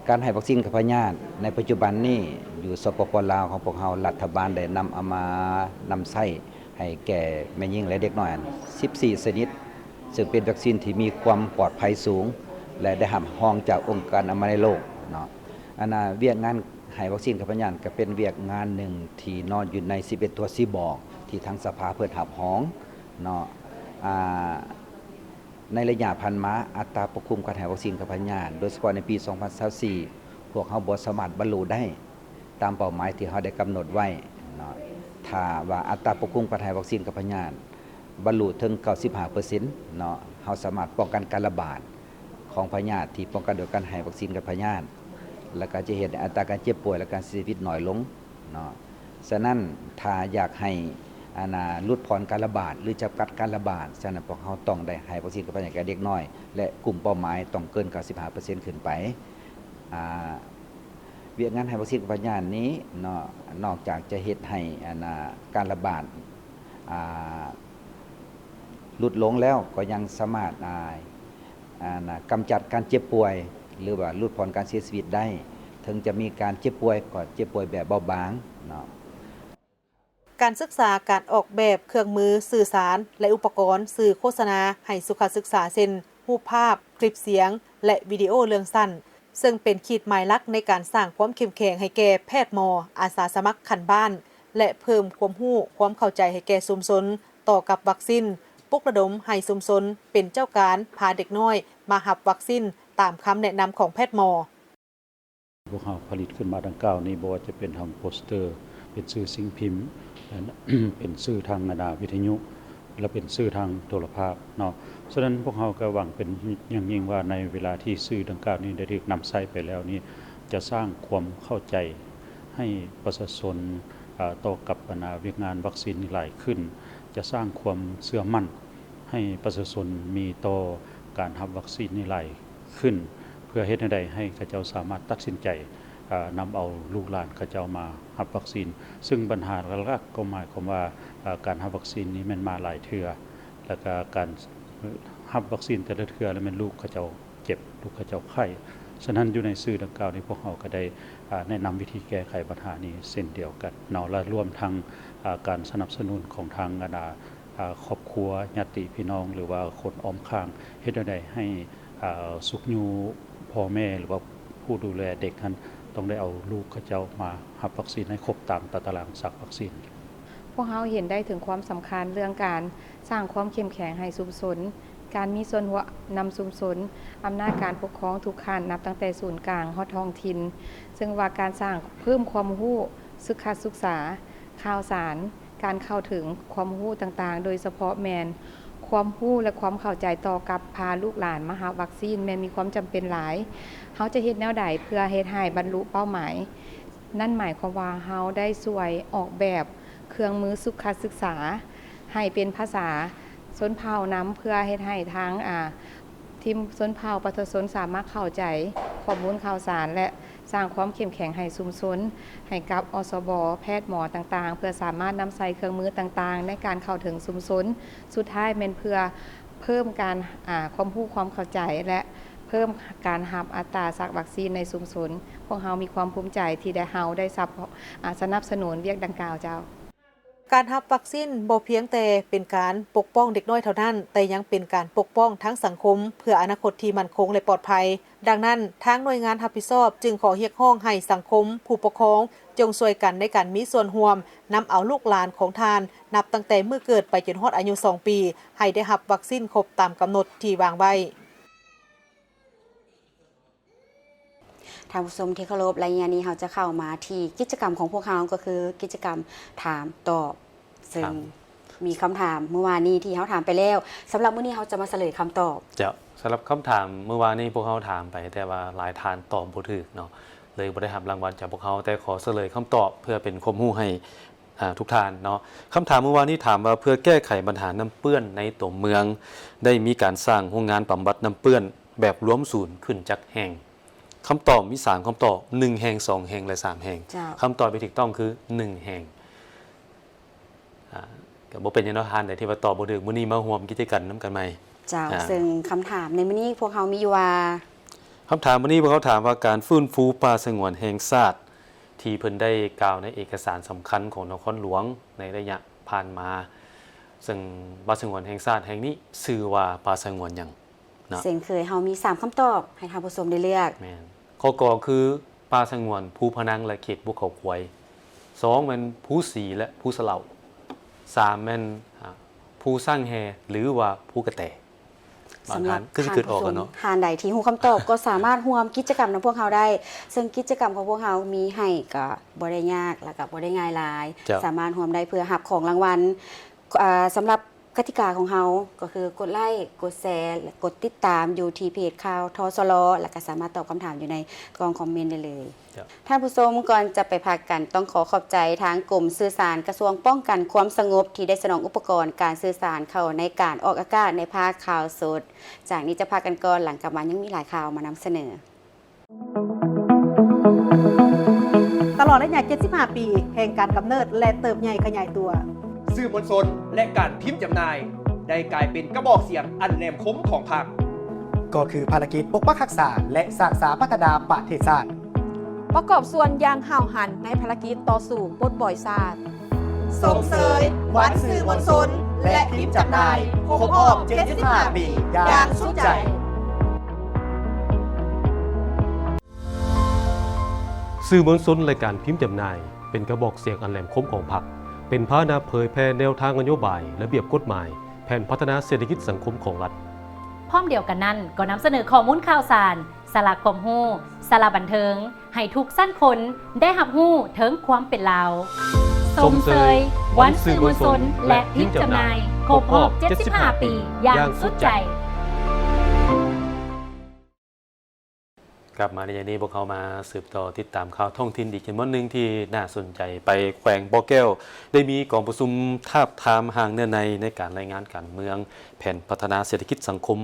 ການໃຫ້ວັກຊີນກັບພະຍາດໃນປັດຈຸບັນນີ້ ຢູ່ ສປປ ລາວ ຂອງພວກເຮົາ ລັດຖະບານໄດ້ນຳເອົາມານຳໃຊ້ໃຫ້ແກ່ແມ່ຍິງ ແລະ ເດັກນ້ອຍ ສິບສີ່ຊະນິດ ເຊິ່ງເປັນວັກຊີນທີ່ມີຄວາມປອດໄພສູງ ແລະ ໄດ້ຮັບຮອງຈາກອົງການອະນາໄມໂລກເນາະ. ອັນນ່າ ວຽກງານໃຫ້ວັກຊີນກັບພະຍາດ ກໍເປັນວຽກງານໜຶ່ງທີ່ນອນຢູ່ໃນສິບເອັດຕົວຊີ້ບອກ ທີ່ທາງສະພາເພິ່ນຮັບຮອງເນາະ. ອາ ໃນໄລຍະຜ່ານມາ ອັດຕາປົກຄຸມການໃຫ້ວັກຊີນກັບພະຍາດ ໂດຍສະເພາະໃນປີສອງພັນຊາວສີ່ ພວກເຮົາບໍ່ສາມາດບັນລຸໄດ້ຕາມເປົ້າໝາຍທີ່ເຮົາໄດ້ກຳນົດໄວ້ເນາະ. ຖ້າວ່າອັດຕາປົກຄຸມການໃຫ້ວັກຊີນກັບພະຍາດບັນລຸເຖິງເກົ້າສິບຫ້າເປີເຊັນເນາະ, ເຮົາສາມາດປ້ອງກັນການລະບາດຂອງພະຍາດທີ່ປ້ອງກັນໂດຍການໃຫ້ວັກຊີນກັບພະຍາດ ແລ້ວກໍຈະເຮັດໃຫ້ອັດຕາການເຈັບປ່ວຍ ແລະ ການເສຍຊີວິດໜ້ອຍລົງເນາະ. ສະນັ້ນ ຖ້າຢາກໃຫ້ ອັນນ່າ ຫຼຸດຜ່ອນການລະບາດ ຫຼື ຈຳກັດການລະບາດ, ສະນັ້ນ ພວກເຮົາຕ້ອງໄດ້ໃຫ້ວັກຊີນກັບພະຍາດແກ່ເດັກນ້ອຍ ແລະ ກຸ່ມເປົ້າໝາຍຕ້ອງເກີນເກົ້າສິບຫ້າເປີເຊັນຂຶ້ນໄປ. ອາ ວຽກງານໃຫ້ວັກຊີນກັບພະຍາດນີ້ເນາະ, ນອກຈາກຈະເຮັດໃຫ້ ອັນນ່າ ການລະບາດ ອາ ຫຼຸດລົງແລ້ວ ກໍຍັງສາມາດ ອາ ອັນນ່າ ກຳຈັດການເຈັບປ່ວຍ ຫຼືວ່າຫຼຸດຜ່ອນການເສຍຊີວິດໄດ້, ເຖິງຈະມີການເຈັບປ່ວຍ ກໍເຈັບປ່ວຍແບບເບົາບາງເນາະ. ການສຶກສາການອອກແບບເຄື່ອງມືສື່ສານ ແລະ ອຸປະກອນສື່ໂຄສະນາໃຫ້ສຸຂະສຶກສາ ເຊັ່ນ ຮູບພາບ, ຄລິບສຽງ ແລະ ວິດີໂອເລື່ອງສັ້ນ, ເຊິ່ງເປັນຂີດໝາຍຫຼັກໃນການສ້າງຄວາມເຂັ້ມແຂງໃຫ້ແກ່ແພດໝໍ, ອາສາສະໝັກຂັ້ນບ້ານ ແລະ ເພີ່ມຄວາມຮູ້ຄວາມເຂົ້າໃຈໃຫ້ແກ່ຊຸມຊົນ ຕໍ່ກັບວັກຊີນ, ປຸກລະດົມໃຫ້ຊຸມຊົນເປັນເຈົ້າການພາເດັກນ້ອຍມາຮັບວັກຊີນຕາມຄຳແນະນຳຂອງແພດໝໍ. ພວກເຮົາຜະລິດຂຶ້ນມາດັ່ງກ່າວນີ້ ບໍ່ວ່າຈະເປັນທາງໂປສເຕີ, ເປັນສື່ສິ່ງພິມ, ເປັນສື່ທາງ ອັນນ່າ ວິທະຍຸ ແລະ ເປັນສື່ທາງໂທລະພາບເນາະ. ສະນັ້ນ ພວກເຮົາກໍຫວັງເປັນຢ່າງຍິ່ງວ່າ ໃນເວລາທີ່ສື່ດັ່ງກ່າວນີ້ໄດ້ຖືກນຳໃຊ້ໄປແລ້ວນີ້ ຈະສ້າງຄວາມເຂົ້າໃຈໃຫ້ປະຊາຊົນ ອາ ຕໍ່ກັບ ອັນນ່າ ວຽກງານວັກຊີນນີ້ຫຼາຍຂຶ້ນ, ຈະສ້າງຄວາມເຊື່ອໝັ້ນໃຫ້ປະຊາຊົນມີຕໍ່ການຮັບວັກຊີນນີ້ຫຼາຍ ຂຶ້ນ ເພື່ອເຮັດແນວໃດໃຫ້ເຂົາເຈົ້າສາມາດຕັດສິນໃຈ ອາ ນຳເອົາລູກຫຼານເຂົາເຈົ້າມາຮັບວັກຊີນ. ເຊິ່ງບັນຫາຫຼັກໆກໍໝາຍຄວາມວ່າ ອາ ການຮັບວັກຊີນນີ້ແມ່ນມາຫຼາຍເທື່ອ ແລ້ວກະການຮັບວັກຊີນແຕ່ລະເທື່ອແລ້ວແມ່ນລູກເຂົາເຈົ້າເຈັບ ລູກເຂົາເຈົ້າໄຂ້. ສະນັ້ນ ຢູ່ໃນສື່ດັ່ງກ່າວນີ້ ພວກເຮົາກໍໄດ້ ອາ ແນະນຳວິທີແກ້ໄຂບັນຫານີ້ເຊັ່ນດຽວກັນເນາະ ແລະ ລວມທັງ ອາ ການສະໜັບສະໜູນຂອງທາງ ອັນນ່າ ອາ ຄອບຄົວ ຍາດຕິພີ່ນ້ອງ ຫຼືວ່າຄົນອ້ອມຂ້າງ ເຮັດແນວໃດໃຫ້ ອາ ຊຸກຍູ້ພໍ່ແມ່ ຫຼືວ່າຜູ້ດູແລເດັກຫັ້ນ ຕ້ອງໄດ້ເອົາລູກເຂົາເຈົ້າມາຮັບວັກຊີນໃຫ້ຄົບຕາມຕາຕະລາງສັກວັກຊີນ. ພວກເຮົາເຫັນໄດ້ເຖິງຄວາມສຳຄັນເລື່ອງການສ້າງຄວາມເຂັ້ມແຂງໃຫ້ຊຸມຊົນ, ການມີສ່ວນຮ່ວມນຳຊຸມຊົນ, ອຳນາດການປົກຄອງທຸກຂັ້ນ ນັບຕັ້ງແຕ່ສູນກາງຮອດທ້ອງຖິ່ນ, ເຊິ່ງວ່າການສ້າງເພີ່ມຄວາມຮູ້, ສຶກສາສຶກສາ, ຂ່າວສານ, ການເຂົ້າເຖິງຄວາມຮູ້ຕ່າງໆ ໂດຍສະເພາະແມ່ນຄວາມຮູ້ ແລະ ຄວາມເຂົ້າໃຈຕໍ່ກັບພາລູກຫຼານມາຮັບວັກຊີນ ແມ່ນມີຄວາມຈຳເປັນຫຼາຍ. ເຮົາຈະເຮັດແນວໃດເພື່ອເຮັດໃຫ້ບັນລຸເປົ້າໝາຍ? ນັ້ນໝາຍຄວາມວ່າເຮົາໄດ້ຊ່ວຍອອກແບບເຄື່ອງມືສຸຂະສຶກສາ ໃຫ້ເປັນພາສາຊົນເຜົ່ານຳ ເພື່ອເຮັດໃຫ້ທາງ ອາ ທີມຊົນເຜົ່າປະຊາຊົນສາມາດເຂົ້າໃຈຂໍ້ມູນຂ່າວສານ ແລະ ສ້າງຄວາມເຂັ້ມແຂງໃຫ້ຊຸມຊົນ, ໃຫ້ກັບ ອສບ, ແພດໝໍຕ່າງໆ ເພື່ອສາມາດນຳໃຊ້ເຄື່ອງມືຕ່າງໆ ໃນການເຂົ້າເຖິງຊຸມຊົນ. ສຸດທ້າຍແມ່ນເພື່ອເພີ່ມການ ອາ ຄວາມຮູ້ຄວາມເຂົ້າໃຈ ແລະ ເພີ່ມການຮັບອັດຕາສັກວັກຊີນໃນຊຸມຊົນ. ພວກເຮົາມີຄວາມພູມໃຈທີ່ໄດ້ ເຮົາໄດ້ຊັບ ອາ ສະໜັບສະໜູນວຽກດັ່ງກ່າວເຈົ້າ. ການຮັບວັກຊີນບໍ່ພຽງແຕ່ເປັນການປົກປ້ອງເດັກນ້ອຍເທົ່ານັ້ນ, ແຕ່ຍັງເປັນການປົກປ້ອງທັງສັງຄົມ ເພື່ອອະນາຄົດທີ່ໝັ້ນຄົງ ແລະ ປອດໄພ. ດັ່ງນັ້ນ, ທາງໜ່ວຍງານຮັບຜິດຊອບຈຶ່ງຂໍຮຽກຮ້ອງໃຫ້ສັງຄົມ, ຜູ້ປົກຄອງ ຈົ່ງຊ່ວຍກັນໃນການມີສ່ວນຮ່ວມນຳເອົາລູກຫຼານຂອງທ່ານ ນັບຕັ້ງແຕ່ມື້ເກີດໄປຈົນຮອດອາຍຸສອງປີ ໃຫ້ໄດ້ຮັບວັກຊີນຄົບຕາມກຳນົດທີ່ວາງໄວ້. ທ່ານຜູ້ຊົມທີ່ເຄົາລົບ, ໄລຍະນີ້ເຮົາຈະເຂົ້າມາທີ່ກິດຈະກຳຂອງພວກເຮົາ, ກໍຄືກິດຈະກຳຖາມຕອບ, ເຊິ່ງ ຄັບ ມີຄຳຖາມມື້ວານນີ້ທີ່ເຮົາຖາມໄປແລ້ວ. ສຳລັບມື້ນີ້ເຮົາຈະມາສະເຫຼີຍຄຳຕອບ. ເຈົ້າ, ສຳລັບຄຳຖາມມື້ວານນີ້ພວກເຮົາຖາມໄປ, ແຕ່ວ່າຫຼາຍທ່ານຕອບບໍ່ຖືກເນາະ, ເລີຍບໍ່ໄດ້ຮັບລາງວັນຈາກພວກເຮົາ, ແຕ່ຂໍສະເຫຼີຍຄຳຕອບເພື່ອເປັນຄວາມຮູ້ໃຫ້ ອາ ທຸກທ່ານເນາະ. ຄຳຖາມມື້ວານນີ້ຖາມວ່າ ເພື່ອແກ້ໄຂບັນຫານ້ຳເປື້ອນໃນຕົວເມືອງ ໄດ້ມີການສ້າງໂຮງງານບຳບັດນ້ຳເປື້ອນແບບລວມສູນຂຶ້ນຈັກແຫ່ງ? ຄຳຕອບມີສາມຄຳຕອບ, ໜຶ່ງແຫ່ງ, ສອງແຫ່ງ ແລະ ສາມແຫ່ງ. ເຈົ້າ. ຄຳຕອບທີ່ຖືກຕ້ອງຄື ໜຶ່ງແຫ່ງ. ອາ ກໍບໍ່ເປັນຫຍັງເນາະ, ທ່ານໃດທີ່ວ່າຕອບບໍ່ຖືກ, ມື້ນີ້ມາຮ່ວມກິດຈະກຳນຳກັນໃໝ່. ເຈົ້າ. ອາ ເຊິ່ງຄຳຖາມໃນມື້ນີ້ພວກເຮົາມີຢູ່ວ່າ ຄຳຖາມມື້ນີ້ພວກເຮົາຖາມວ່າ ການຟື້ນຟູປ່າສະຫງວນແຫ່ງຊາດທີ່ເພິ່ນໄດ້ກ່າວໃນເອກະສານສຳຄັນຂອງນະຄອນຫຼວງໃນໄລຍະຜ່ານມາ, ເຊິ່ງປ່າສະຫງວນແຫ່ງຊາດແຫ່ງນີ້ຊື່ວ່າປ່າສະຫງວນຫຍັງເນາະ? ເຊັ່ນເຄີຍ, ເຮົາມີສາມຄຳຕອບໃຫ້ທ່ານຜູ້ຊົມໄດ້ເລືອກ. ແມ່ນ. ຂໍ້ ກ ຄື ປ່າສະຫງວນພູພະນັງ ແລະ ເຂດພູເຂົາຄວາຍ, ສອງ ແມ່ນພູສີ ແລະ ພູສະເຫຼົາ, ສາມ ແມ່ນ ອາ ພູຊ້າງແຮ່ ຫຼືວ່າພູກະແຕ. ບາງທ່ານຄືຊິຄິດອອກແລ້ວເນາະ. ທ່ານໃດທີ່ຮູ້ຄຳຕອບກໍສາມາດຮ່ວມກິດຈະກຳນຳພວກເຮົາໄດ້, ເຊິ່ງກິດຈະກຳຂອງພວກເຮົາມີໃຫ້ກໍບໍ່ໄດ້ຍາກ ແລະ ກໍບໍ່ໄດ້ງ່າຍຫຼາຍ. ເຈົ້າ. ສາມາດຮ່ວມໄດ້ເພື່ອຮັບຂອງລາງວັນ. ອາ ສຳລັບ ກະຕິກາຂອງເຮົາກໍຄືກົດໄລ, ກົດແຊ ແລະ ກົດຕິດຕາມຢູ່ທີ່ເພຈຂ່າວ ທສລ ແລະ ກໍສາມາດຕອບຄຳຖາມຢູ່ໃນກ່ອງຄອມເມັນໄດ້ເລີຍ. ເຈົ້າ. ທ່ານຜູ້ຊົມ, ກ່ອນຈະໄປພັກກັນ, ຕ້ອງຂໍຂອບໃຈທາງກົມສື່ສານ ກະຊວງປ້ອງກັນຄວາມສະຫງົບ ທີ່ໄດ້ສະໜອງອຸປະກອນການສື່ສານເຂົ້າໃນການອອກອາກາດໃນພາກຂ່າວສົດ. ຈາກນີ້ຈະພັກກັນກ່ອນ, ຫຼັງກັບມາຍັງມີຫຼາຍຂ່າວມານຳສະເໜີ. ຕະຫຼອດໄລຍະເຈັດສິບຫ້າປີແຫ່ງການກຳເນີດ ແລະ ເຕີບໃຫຍ່ຂະຫຍາຍຕົວ, ສື່ມວນຊົນ ແລະ ການພິມຈຳໜ່າຍ ໄດ້ກາຍເປັນກະບອກສຽງອັນແຫຼມຄົມຂອງພັກ, ກໍຄືພາລະກິດປົກປັກຮັກສາ ແລະ ສ້າງສາພັດທະນາປະເທດຊາດ, ປະກອບສ່ວນຢ່າງຫ້າວຫັນໃນພາລະກິດຕໍ່ສູ້ປົດປ່ອຍຊາດ. ຊົມເຊີຍວັນສື່ມວນຊົນ ແລະ ພິມຈຳໜ່າຍ ຄົບຮອບເຈັດສິບຫ້າປີຢ່າງສຸດໃຈ. ສື່ມວນຊົນ ແລະ ການພິມຈຳໜ່າຍ ເປັນກະບອກສຽງອັນແຫຼມຄົມຂອງພັກ, ເປັນພາຫະນະເຜີຍແຜ່ແນວທາງນະໂຍບາຍ, ລະບຽບກົດໝາຍ, ແຜນພັດທະນາເສດຖະກິດສັງຄົມຂອງລັດ. ພ້ອມດຽວກັນນັ້ນ, ກໍນຳສະເໜີຂໍ້ມູນຂ່າວສານ, ສາລະຄວາມຮູ້, ສາລະບັນເທີງ, ໃຫ້ທຸກຊັ້ນຄົນໄດ້ຮັບຮູ້ເຖິງຄວາມເປັນລາວ. ຊົມເຊີຍວັນສື່ມວນຊົນ ແລະ ພິມຈຳໜ່າຍ ຄົບຮອບເຈັດສິບຫ້າປີຢ່າງສຸດໃຈ. ກັບມາໃນຍາມນີ້, ພວກເຮົາມາສືບຕໍ່ຕິດຕາມຂ່າວທ້ອງຖິ່ນອີກຈຳນວນໜຶ່ງທີ່ໜ້າສົນໃຈ. ໄປແຂວງບໍ່ແກ້ວ, ໄດ້ມີກອງປະຊຸມທາບທາມຮ່າງເນື້ອໃນໃນການລາຍງານການເມືອງ, ແຜນພັດທະນາເສດຖະກິດສັງຄົມ,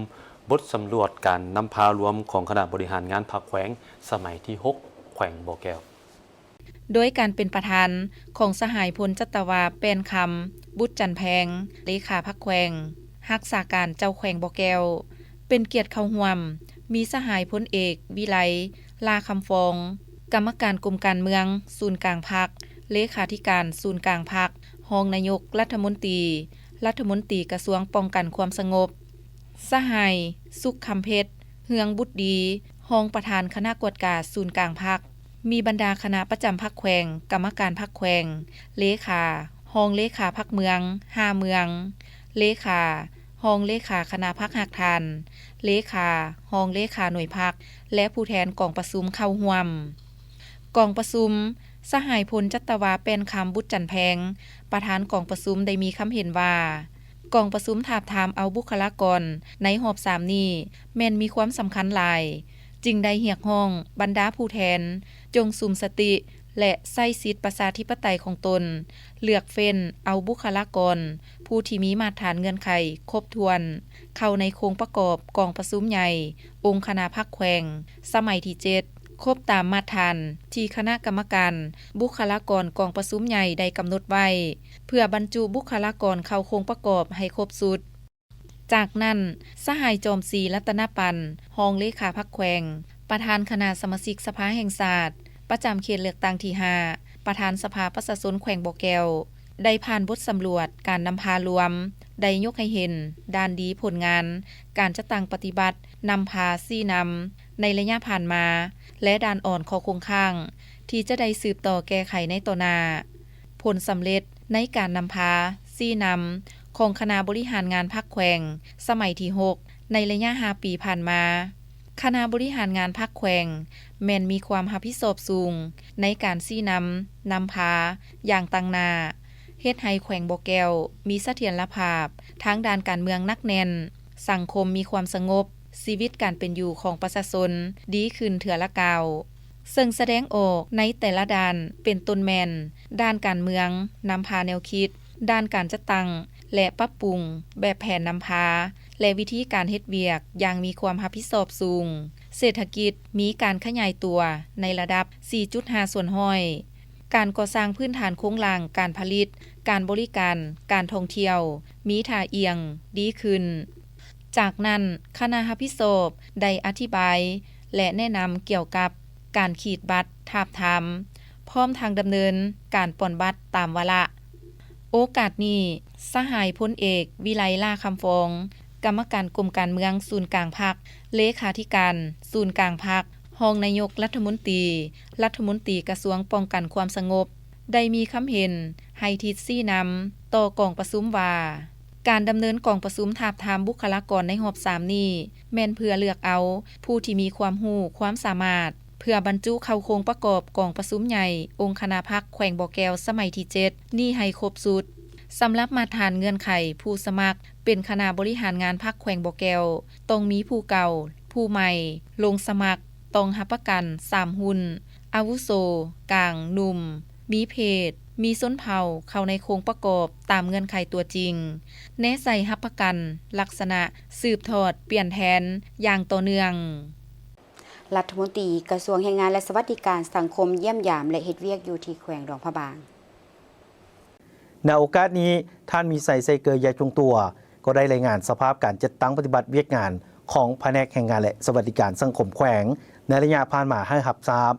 ບົດສຳຫຼວດການນຳພາລວມຂອງຄະນະບໍລິຫານງານພັກແຂວງສະໄໝທີຫົກ ແຂວງບໍ່ແກ້ວ. ໂດຍການເປັນປະທານຂອງສະຫາຍ ພົນຈັດຕະວາ ແປ້ນຄຳ ບຸດຈັນແພງ ເລຂາພັກແຂວງ, ຮັກສາການເຈົ້າແຂວງບໍ່ແກ້ວ ເປັນກຽດເຂົ້າຮ່ວມ, ມີສະຫາຍ ພົນເອກ ວິໄລ ຫຼ້າຄຳຟອງ ກຳມະການກົມການເມືອງ ສູນກາງພັກ, ເລຂາທິການສູນກາງພັກ, ຮອງນາຍົກລັດຖະມົນຕີ, ລັດຖະມົນຕີກະຊວງປ້ອງກັນຄວາມສະຫງົບ, ສະຫາຍ ສຸກຄຳເພັດ ເຮືອງບຸດດີ ຮອງປະທານຄະນະກວດກາສູນກາງພັກ, ມີບັນດາຄະນະປະຈຳພັກແຂວງ, ກຳມະການພັກແຂວງ, ເລຂາ, ຮອງເລຂາພັກເມືອງ ຫ້າເມືອງ, ເລຂາ, ຮອງເລຂາຄະນະພັກຮາກຖານ, ເລຂາ, ຮອງເລຂາໜ່ວຍພັກ ແລະ ຜູ້ແທນກອງປະຊຸມເຂົ້າຮ່ວມ. ກອງປະຊຸມ, ສະຫາຍ ພົນຈັດຕະວາ ແປ້ນຄຳ ບຸດຈັນແພງ ປະທານກອງປະຊຸມ ໄດ້ມີຄຳເຫັນວ່າ, ກອງປະຊຸມທາບທາມເອົາບຸກຄະລາກອນໃນຮອບສາມນີ້ ແມ່ນມີຄວາມສຳຄັນຫຼາຍ, ຈຶ່ງໄດ້ຮຽກຮ້ອງບັນດາຜູ້ແທນ ຈົ່ງສຸມສະຕິ ແລະ ໃຊ້ສິດປະຊາທິປະໄຕຂອງຕົນ ເລືອກເຟ້ນເອົາບຸກຄະລາກອນຜູ້ທີ່ມີມາດຖານເງື່ອນໄຂຄົບຖ້ວນ ເຂົ້າໃນໂຄງປະກອບກອງປະຊຸມໃຫຍ່ອົງຄະນະພັກແຂວງ ສະໄໝທີເຈັດ ຄົບຕາມມາດຖານທີ່ຄະນະກຳມະການບຸກຄະລາກອນກອງປະຊຸມໃຫຍ່ໄດ້ກຳນົດໄວ້ ເພື່ອບັນຈຸບຸກຄະລາກອນເຂົ້າໂຄງປະກອບໃຫ້ຄົບຊຸດ. ຈາກນັ້ນ, ສະຫາຍ ຈອມສີ ລັດຕະນະປັນ ຮອງເລຂາພັກແຂວງ, ປະທານຄະນະສະມາຊິກສະພາແຫ່ງຊາດ ປະຈຳເຂດເລືອກຕັ້ງທີຫ້າ, ປະທານສະພາປະຊາຊົນແຂວງບໍ່ແກ້ວ ໄດ້ຜ່ານບົດສຳຫຼວດການນຳພາລວມ, ໄດ້ຍົກໃຫ້ເຫັນດ້ານດີຜົນງານການຈັດຕັ້ງປະຕິບັດນຳພາຊີ້ນຳໃນໄລຍະຜ່ານມາ ແລະ ດ້ານອ່ອນຂໍ້ຄົງຄ້າງທີ່ຈະໄດ້ສືບຕໍ່ແກ້ໄຂໃນຕໍ່ໜ້າ. ຜົນສຳເລັດໃນການນຳພາຊີ້ນຳຂອງຄະນະບໍລິຫານງານພັກແຂວງສະໄໝທີຫົກ ໃນໄລຍະຫ້າປີຜ່ານມາ, ຄະນະບໍລິຫານງານພັກແຂວງແມ່ນມີຄວາມຮັບຜິດຊອບສູງໃນການຊີ້ນຳ, ນຳພາຢ່າງຕັ້ງໜ້າ, ເຮັດໃຫ້ແຂວງບໍ່ແກ້ວມີສະຖຽນລະພາບທາງດ້ານການເມືອງໜັກແໜ້ນ, ສັງຄົມມີຄວາມສະຫງົບ, ຊີວິດການເປັນຢູ່ຂອງປະຊາຊົນດີຂຶ້ນເທື່ອລະກ້າວ. ເຊິ່ງສະແດງອອກໃນແຕ່ລະດ້ານ ເປັນຕົ້ນແມ່ນດ້ານການເມືອງ, ນຳພາແນວຄິດ, ດ້ານການຈັດຕັ້ງ ແລະ ປັບປຸງແບບແຜນນຳພາ ແລະ ວິທີການເຮັດວຽກຢ່າງມີຄວາມຮັບຜິດຊອບສູງ, ເສດຖະກິດມີການຂະຫຍາຍຕົວໃນລະດັບສີ່ຈຸດຫ້າສ່ວນຮ້ອຍ, ການກໍ່ສ້າງພື້ນຖານໂຄງລ່າງການຜະລິດ, ການບໍລິການ, ການທ່ອງທ່ຽວມີທ່າອ່ຽງດີຂຶ້ນ. ຈາກນັ້ນ, ຄະນະຮັບຜິດຊອບໄດ້ອະທິບາຍ ແລະ ແນະນຳກ່ຽວກັບການຂີດບັດທາບທາມ, ພ້ອມທັງດຳເນີນການປ່ອນບັດຕາມວາລະ. ໂອກາດນີ້, ສະຫາຍພົນເອກ ວິໄລ ຫຼ້າຄຳຟອງ, ກຳມະການກົມການເມືອງສູນກາງພັກ, ເລຂາທິການສູນກາງພັກ, ຮອງນາຍົກລັດຖະມົນຕີ, ລັດຖະມົນຕີກະຊວງປ້ອງກັນຄວາມສະຫງົບ ໄດ້ມີຄຳເຫັນໃຫ້ທິດຊີ້ນຳຕໍ່ກອງປະຊຸມວ່າ, ການດຳເນີນກອງປະຊຸມທາບທາມບຸກຄະລາກອນໃນຮອບສາມນີ້ ແມ່ນເພື່ອເລືອກເອົາຜູ້ທີ່ມີຄວາມຮູ້ຄວາມສາມາດ ເພື່ອບັນຈຸເຂົ້າໂຄງປະກອບກອງປະຊຸມໃຫຍ່ອົງຄະນະພັກແຂວງບໍ່ແກ້ວສະໄໝທີເຈັດນີ້ໃຫ້ຄົບຊຸດ. ສຳລັບມາດຖານເງື່ອນໄຂຜູ້ສະໝັກເປັນຄະນະບໍລິຫານງານພັກແຂວງບໍ່ແກ້ວ ຕ້ອງມີຜູ້ເກົ່າ, ຜູ້ໃໝ່ ລົງສະໝັກ ຕ້ອງຮັບປະກັນສາມຮຸ່ນ, ອາວຸໂສ, ກາງ, ໜຸ່ມ, ມີເພດ, ມີຊົນເຜົ່າເຂົ້າໃນໂຄງປະກອບຕາມເງື່ອນໄຂຕົວຈິງ, ແນໃສ່ຮັບປະກັນລັກສະນະສືບທອດປ່ຽນແທນຢ່າງຕໍ່ເນື່ອງ. ລັດຖະມົນຕີກະຊວງແຮງງານ ແລະ ສະຫວັດດີການສັງຄົມ ຢ້ຽມຢາມ ແລະ ເຮັດວຽກຢູ່ທີ່ແຂວງຫຼວງພະບາງ. ໃນໂອກາດນີ້, ທ່ານ ມີໄຊ ໄຊເກີ ຢາຈົງຕົວ ກໍໄດ້ລາຍງານສະພາບການຈັດຕັ້ງປະຕິບັດວຽກງານຂອງພະແນກແຮງງານ ແລະ ສະຫວັດດີການສັງຄົມແຂວງ ໃນໄລຍະຜ່ານມາໃຫ້ຮັບຊາບ.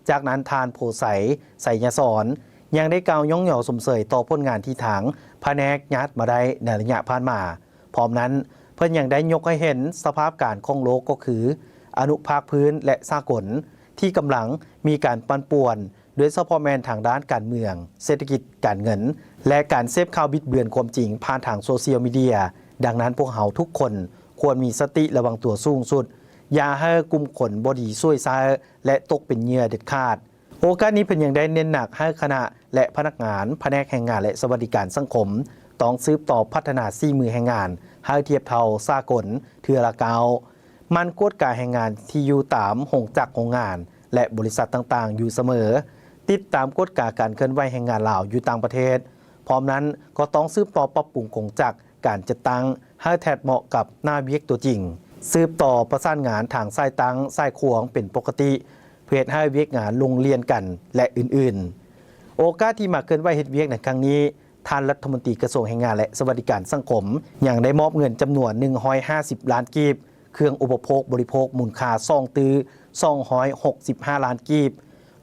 ຈາກນັ້ນ, ທ່ານ ໂພໄຊ ໄຊຍະສອນ ຍັງໄດ້ກ່າວຍ້ອງຍໍຊົມເຊີຍຕໍ່ຜົນງານທີ່ທາງພະແນກຍາດມາໄດ້ໃນໄລຍະຜ່ານມາ. ພ້ອມນັ້ນ, ເພິ່ນຍັງໄດ້ຍົກໃຫ້ເຫັນສະພາບການຂອງໂລກ ກໍຄືອະນຸພາກພື້ນ ແລະ ສາກົນ ທີ່ກຳລັງມີການປັ່ນປ່ວນ ໂດຍສະເພາະແມ່ນທາງດ້ານການເມືອງ, ເສດຖະກິດ, ການເງິນ ແລະ ການເສບຂ່າວບິດເບືອນຄວາມຈິງຜ່ານທາງໂຊຊຽວມີເດຍ. ດັ່ງນັ້ນ, ພວກເຮົາທຸກຄົນຄວນມີສະຕິລະວັງຕົວສູງສຸດ, ຢ່າໃຫ້ກຸ່ມຄົນບໍ່ດີສວຍໃຊ້ ແລະ ຕົກເປັນເຫຍື່ອເດັດຂາດ. ໂອກາດນີ້ເພິ່ນຍັງໄດ້ເນັ້ນໜັກໃຫ້ຄະນະ ແລະ ພະນັກງານພະແນກແຮງງານ ແລະ ສະຫວັດດີການສັງຄົມ ຕ້ອງສືບຕໍ່ພັດທະນາສີມືແຮງງານໃຫ້ທຽບເທົ່າສາກົນເທື່ອລະກ້າວ, ໝັ່ນກວດກາແຮງງານທີ່ຢູ່ຕາມໂຮງຈັກໂຮງງານ ແລະ ບໍລິສັດຕ່າງໆຢູ່ສະເໝີ, ຕິດຕາມກວດກາການເຄື່ອນໄຫວແຮງງານລາວຢູ່ຕ່າງປະເທດ. ພ້ອມນັ້ນກໍຕ້ອງສືບຕໍ່ປັບປຸງກົງຈັກ ການຈັດຕັ້ງໃຫ້ແທດເໝາະກັບໜ້າວຽກຕົວຈິງ, ສືບຕໍ່ປະສານງານທາງສາຍຕັ້ງສາຍຂວາງເປັນປົກກະຕິ ເພື່ອເຮັດໃຫ້ວຽກງານລົງລຽນກັນ ແລະ ອື່ນໆ. ໂອກາດທີ່ມາເຄື່ອນໄຫວເຮັດວຽກໃນຄັ້ງນີ້, ທ່ານລັດຖະມົນຕີກະຊວງແຮງງານ ແລະ ສະຫວັດດີການສັງຄົມ ຍັງໄດ້ມອບເງິນຈຳນວນໜຶ່ງຮ້ອຍຫ້າສິບລ້ານກີບ, ເຄື່ອງອຸປະໂພກບໍລິໂພກມູນຄ່າສອງຕື້ສອງຮ້ອຍຫົກສິບຫ້າລ້ານກີບ,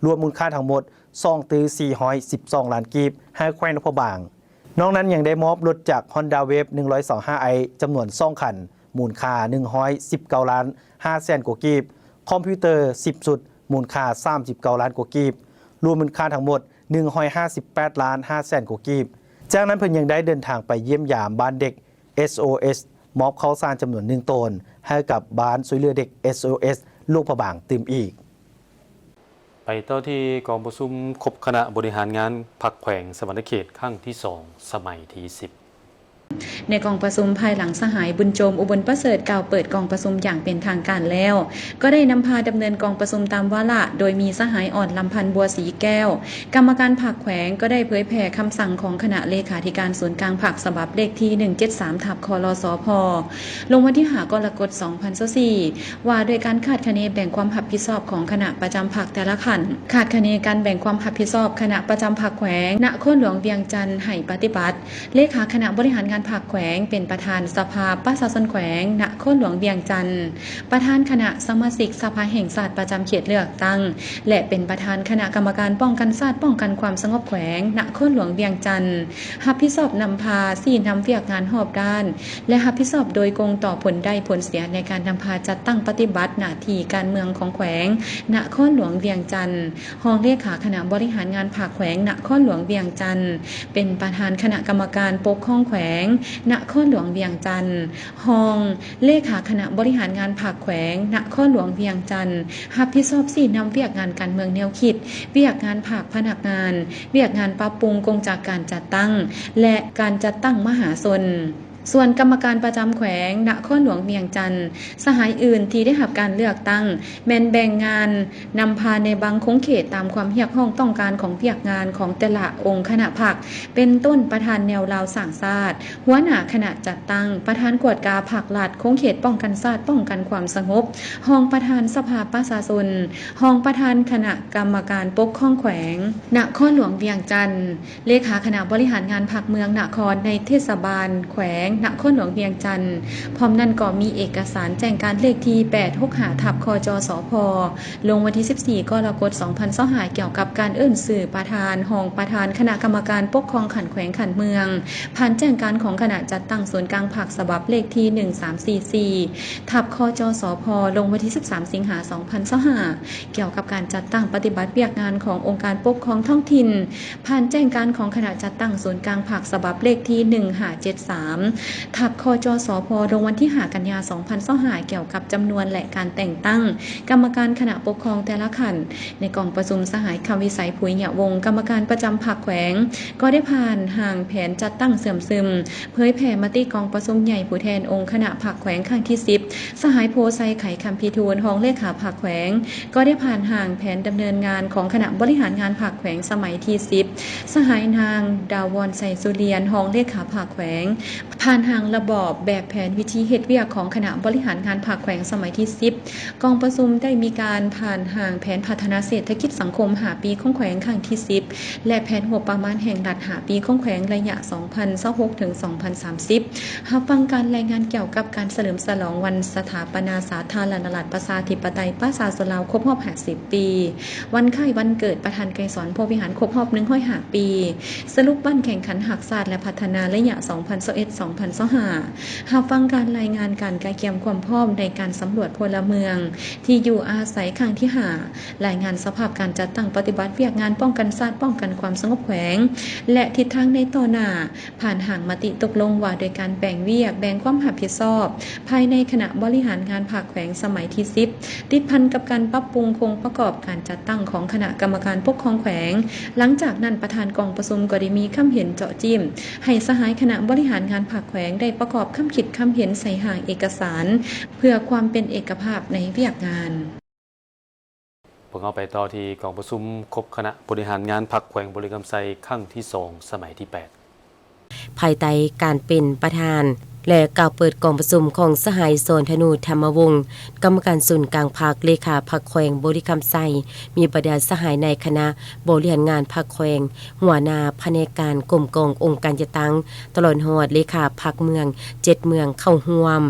ລວມມູນຄ່າທັງໝົດສອງຕື້ສີ່ຮ້ອຍສິບສອງລ້ານກີບ ໃຫ້ແຂວງຫຼວງພະບາງ. ນອກນັ້ນຍັງໄດ້ມອບລົດຈັກ Honda Wave ໜຶ່ງຮ້ອຍຊາວຫ້າ i ຈຳນວນສອງຄັນ ມູນຄ່າໜຶ່ງຮ້ອຍສິບເກົ້າລ້ານຫ້າແສນກວ່າກີບ, ຄອມພິວເຕີສິບຊຸດ ມູນຄ່າສາມສິບເກົ້າລ້ານກວ່າກີບ, ລວມມູນຄ່າທັງໝົດໜຶ່ງຮ້ອຍຫ້າສິບແປດລ້ານຫ້າແສນກວ່າກີບ. ຈາກນັ້ນເພິ່ນຍັງໄດ້ເດີນທາງໄປຢ້ຽມຢາມບ້ານເດັກ ເອສໂອເອສ ມອບເຂົ້າສານຈຳນວນໜຶ່ງໂຕນ ໃຫ້ກັບບ້ານຊ່ວຍເຫຼືອເດັກ ເອສໂອເອສ ຫຼວງພະບາງຕື່ມອີກ. ໄປຕໍ່ທີ່ກອງປະຊຸມຄົບຄະນະບໍລິຫານງານພັກແຂວງສະຫວັນນະເຂດຄັ້ງທີສອງ ສະໄໝທີສິບ. ໃນກອງປະຊຸມ ພາຍຫຼັງສະຫາຍ ບຸນໂຈມ ອຸບົນປະເສີດ ກ່າວເປີດກອງປະຊຸມຢ່າງເປັນທາງການແລ້ວ, ກໍໄດ້ນຳພາດຳເນີນກອງປະຊຸມຕາມວາລະ, ໂດຍມີສະຫາຍ ອອນລຳພັນ ບົວສີແກ້ວ ກຳມະການພັກແຂວງ ກໍໄດ້ເຜີຍແຜ່ຄຳສັ່ງຂອງຄະນະເລຂາທິການສູນກາງພັກ ສະບັບເລກທີໜຶ່ງເຈັດສາມ ທັບ ຄລສພ ລົງວັນທີຫ້າ ກໍລະກົດ ສອງພັນຊາວສີ່ ວ່າດ້ວຍການຄາດຄະເນແບ່ງຄວາມຮັບຜິດຊອບຂອງຄະນະປະຈຳພັກແຕ່ລະຂັ້ນ, ຄາດຄະເນການແບ່ງຄວາມຮັບຜິດຊອບຄະນະປະຈຳພັກແຂວງນະຄອນຫຼວງວຽງຈັນໃຫ້ປະຕິບັດ. ເລຂາຄະນະບໍລິຫານງານ ພັກແຂວງ ເປັນປະທານສະພາປະຊາຊົນແຂວງນະຄອນຫຼວງວຽງຈັນ, ປະທານຄະນະສະມາຊິກສະພາແຫ່ງຊາດປະຈຳເຂດເລືອກຕັ້ງ ແລະ ເປັນປະທານຄະນະກຳມະການປ້ອງກັນຊາດ ປ້ອງກັນຄວາມສະຫງົບແຂວງນະຄອນຫຼວງວຽງຈັນ, ຮັບຜິດຊອບນຳພາຊີ້ນຳວຽກງານຮອບດ້ານ ແລະ ຮັບຜິດຊອບໂດຍກົງຕໍ່ຜົນໄດ້ຜົນເສຍໃນການນຳພາຈັດຕັ້ງປະຕິບັດໜ້າທີ່ການເມືອງຂອງແຂວງນະຄອນຫຼວງວຽງຈັນ, ຮອງເລຂາຄະນະບໍລິຫານງານພັກແຂວງນະຄອນຫຼວງວຽງຈັນ, ເປັນປະທານຄະນະກຳມະການປົກຄອງແຂວງນະຄອນຫຼວງວຽງຈັນ, ຮອງເລຂາຄະນະບໍລິຫານງານພັກແຂວງນະຄອນຫຼວງວຽງຈັນ, ຮັບຜິດຊອບຊີ້ນຳວຽກງານການເມືອງແນວຄິດ, ວຽກງານພັກພະນັກງານ, ວຽກງານປັບປຸງກົງຈັກການຈັດຕັ້ງ ແລະ ການຈັດຕັ້ງມະຫາຊົນ. ສ່ວນກຳມະການປະຈຳແຂວງນະຄອນຫຼວງວຽງຈັນ ສະຫາຍອື່ນທີ່ໄດ້ຮັບການເລືອກຕັ້ງ ແມ່ນແບ່ງງານນຳພາໃນບາງຂົງເຂດຕາມຄວາມຮຽກຮ້ອງຕ້ອງການຂອງວຽກງານຂອງແຕ່ລະອົງຄະນະພັກ ເປັນຕົ້ນປະທານແນວລາວສ້າງຊາດ, ຫົວໜ້າຄະນະຈັດຕັ້ງ, ປະທານກວດກາພັກລັດ, ຂົງເຂດປ້ອງກັນຊາດ, ປ້ອງກັນຄວາມສະຫງົບ, ຮອງປະທານສະພາປະຊາຊົນ, ຮອງປະທານຄະນະກຳມະການປົກຄອງແຂວງນະຄອນຫຼວງວຽງຈັນ, ເລຂາຄະນະບໍລິຫານງານພັກເມືອງນະຄອນໃນເທດສະບານແຂວງນະຄອນຫຼວງວຽງຈັນ. ພ້ອມນັ້ນກໍມີເອກະສານແຈ້ງການເລກທີແປດຫົກຫ້າ ທັບ ຄຈສພ ລົງວັນທີສິບສີ່ ກໍລະກົດ ສອງພັນຊາວຫ້າ ກ່ຽວກັບການເອີ້ນຊື່ປະທານ, ຮອງປະທານຄະນະກຳມະການປົກຄອງຂັ້ນແຂວງຂັ້ນເມືອງ ຜ່ານແຈ້ງການຂອງຄະນະຈັດຕັ້ງສູນກາງພັກ ສະບັບເລກທີໜຶ່ງສາມສີ່ສີ່ ທັບ ຄຈສພ ລົງວັນທີສິບສາມ ສິງຫາ ສອງພັນຊາວຫ້າ ກ່ຽວກັບການຈັດຕັ້ງປະຕິບັດວຽກງານຂອງອົງການປົກຄອງທ້ອງຖິ່ນ ຜ່ານແຈ້ງການຂອງຄະນະຈັດຕັ້ງສູນກາງພັກ ສະບັບເລກທີໜຶ່ງຫ້າເຈັດສາມ ທັບ ຄຈສພ ລົງວັນທີຫ້າ ກັນຍາ ສອງພັນຊາວຫ້າ ກ່ຽວກັບຈຳນວນ ແລະ ການແຕ່ງຕັ້ງກຳມະການຄະນະປົກຄອງແຕ່ລະຂັ້ນ. ໃນກອງປະຊຸມ ສະຫາຍ ຄຳວິໄສ ຜຸຍຍະວົງ ກຳມະການປະຈຳພັກແຂວງ ກໍໄດ້ຜ່ານຮ່າງແຜນຈັດຕັ້ງເຊື່ອມຊຶມ ເຜີຍແຜ່ມະຕິກອງປະຊຸມໃຫຍ່ຜູ້ແທນອົງຄະນະພັກແຂວງຄັ້ງທີສິບ. ສະຫາຍ ໂພໄຊ ໄຂຄຳພິທູນ ຮອງເລຂາພັກແຂວງ ກໍໄດ້ຜ່ານຮ່າງແຜນດຳເນີນງານຂອງຄະນະບໍລິຫານງານພັກແຂວງສະໄໝທີສິບ. ສະຫາຍ ນາງ ດາວອນ ໄຊສຸລຽນ ຮອງເລຂາພັກແຂວງ ຜ່ານຮ່າງລະບອບແບບແຜນວິທີເຮັດວຽກຂອງຄະນະບໍລິຫານງານພັກແຂວງສະໄໝທີສິບ. ກອງປະຊຸມໄດ້ມີການຜ່ານຮ່າງແຜນພັດທະນາເສດຖະກິດສັງຄົມຫ້າປີຂອງແຂວງຄັ້ງທີສິບ ແລະ ແຜນງົບປະມານແຫ່ງລັດຫ້າປີຂອງແຂວງໄລຍະສອງພັນຊາວຫົກ ເຖິງ ສອງພັນສາມສິບ, ຮັບຟັງການລາຍງານກ່ຽວກັບການສະເຫຼີມສະຫຼອງວັນສະຖາປະນາສາທາລະນະລັດປະຊາທິປະໄຕປະຊາຊົນລາວຄົບຮອບຫ້າສິບປີ, ວັນຄ້າຍວັນເກີດປະທານໄກສອນ ພົມວິຫານຄົບຮອບໜຶ່ງຮ້ອຍຫ້າປີ, ສະຫຼຸບວັນແຂ່ງຂັນຮັກຊາດ ແລະ ພັດທະນາໄລຍະສອງພັນຊາວເອັດ ສອງພັນຊາວຫ້າ, ຮັບຟັງການລາຍງານການກະກຽມຄວາມພ້ອມໃນການສຳຫຼວດພົນລະເມືອງທີ່ຢູ່ອາໄສຄັ້ງທີຫ້າ, ລາຍງານສະພາບການຈັດຕັ້ງປະຕິບັດວຽກງານປ້ອງກັນຊາດ, ປ້ອງກັນຄວາມສະຫງົບແຂວງ ແລະ ທິດທາງໃນຕໍ່ໜ້າ, ຜ່ານຮ່າງມະຕິຕົກລົງວ່າດ້ວຍການແບ່ງວຽກ, ແບ່ງຄວາມຮັບຜິດຊອບພາຍໃນຄະນະບໍລິຫານງານພັກແຂວງສະໄໝທີສິບ, ຕິດພັນກັບການປັບປຸງໂຄງປະກອບການຈັດຕັ້ງຂອງຄະນະກຳມະການປົກຄອງແຂວງ. ຫຼັງຈາກນັ້ນ, ປະທານກອງປະຊຸມກໍໄດ້ມີຄຳເຫັນເຈາະຈິ້ມໃຫ້ສະຫາຍຄະນະບໍລິຫານງານພັກແຂວງໄດ້ປະກອບຄຳຄິດຄຳເຫັນໃສ່ຮ່າງເອກະສານ ເພື່ອຄວາມເປັນເອກະພາບໃນວຽກງານ. ພວກເຮົາໄປຕໍ່ທີ່ກອງປະຊຸມຄົບຄະນະບໍລິຫານງານພັກແຂວງບໍລິຄຳໄຊ ຄັ້ງທີສອງ ສະໄໝທີແປດ. ພາຍໃຕ້ການເປັນປະທານ ແລະ ກ່າວເປີດກອງປະຊຸມຂອງສະຫາຍ ສອນທະນູ ທຳມະວົງ ກຳມະການສູນກາງພັກ, ເລຂາພັກແຂວງບໍລິຄຳໄຊ, ມີບັນດາສະຫາຍໃນຄະນະບໍລິຫານງານພັກແຂວງ, ຫົວໜ້າພະແນກການ, ກົມກອງ, ອົງການຈັດຕັ້ງ, ຕະຫຼອດຮອດເລຂາພັກເມືອງ ເຈັດເມືອງເຂົ້າຮ່ວມ.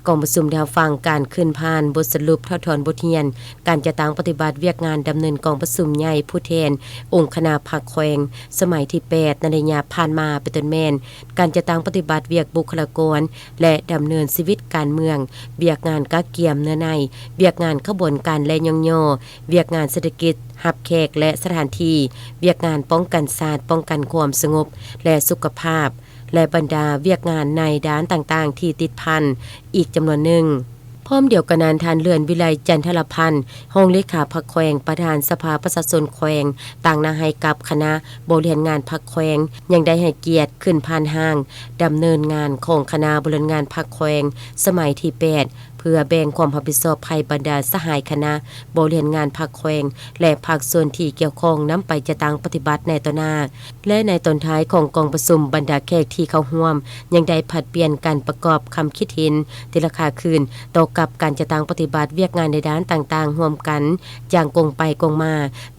ກອງປະຊຸມໄດ້ຮັບຟັງການຂຶ້ນຜ່ານບົດສະຫຼຸບຖອດຖອນບົດຮຽນ ການຈັດຕັ້ງປະຕິບັດວຽກງານດຳເນີນກອງປະຊຸມໃຫຍ່ຜູ້ແທນອົງຄະນະພັກແຂວງ ສະໄໝທີແປດ ໃນໄລຍະຜ່ານມາ ເປັນຕົ້ນແມ່ນ ການຈັດຕັ້ງປະຕິບັດວຽກບຸກຄະລາກອນ ແລະ ດຳເນີນຊີວິດການເມືອງ, ວຽກງານກະກຽມເນື້ອໃນ, ວຽກງານຂະບວນການ ແລະ ຍ້ອງຍໍ, ວຽກງານເສດຖະກິດ, ຮັບແຂກ ແລະ ສະຖານທີ່, ວຽກງານປ້ອງກັນຊາດ, ປ້ອງກັນຄວາມສະຫງົບ ແລະ ສຸຂະພາບ ແລະ ບັນດາວຽກງານໃນດ້ານຕ່າງໆທີ່ຕິດພັນອີກຈຳນວນໜຶ່ງ. ພ້ອມດຽວກັນນັ້ນ, ທ່ານ ເລື່ອນວິໄລ ຈັນທະລະພັນ ຮອງເລຂາພັກແຂວງ, ປະທານສະພາປະຊາຊົນແຂວງ, ຕາງໜ້າໃຫ້ກັບຄະນະບໍລິຫານງານພັກແຂວງ ຍັງໄດ້ໃຫ້ກຽດຂຶ້ນຜ່ານຮ່າງດຳເນີນງານຂອງຄະນະບໍລິຫານງານພັກແຂວງສະໄໝທີແປດ ເ ເພື່ອແບ່ງຄວາມຮັບຜິດຊອບໃຫ້ບັນດາສະຫາຍຄະນະບໍລິຫານງານພາກແຂວງ ແລະ ພາກສ່ວນທີ່ກ່ຽວຂ້ອງນຳໄປຈັດຕັ້ງປະຕິບັດໃນຕໍ່ໜ້າ. ແລະ ໃນຕອນທ້າຍຂອງກອງປະຊຸມ, ບັນດາແຂກທີ່ເຂົ້າຮ່ວມຍັງໄດ້ຜັດປ່ຽນກັນປະກອບຄຳຄິດເຫັນແຕ່ລະຄ່າຄືນ ຕໍ່ກັບການຈັດຕັ້ງປະຕິບັດວຽກງານໃນດ້ານຕ່າງໆຮ່ວມກັນຢ່າງກົງໄປກົງມາ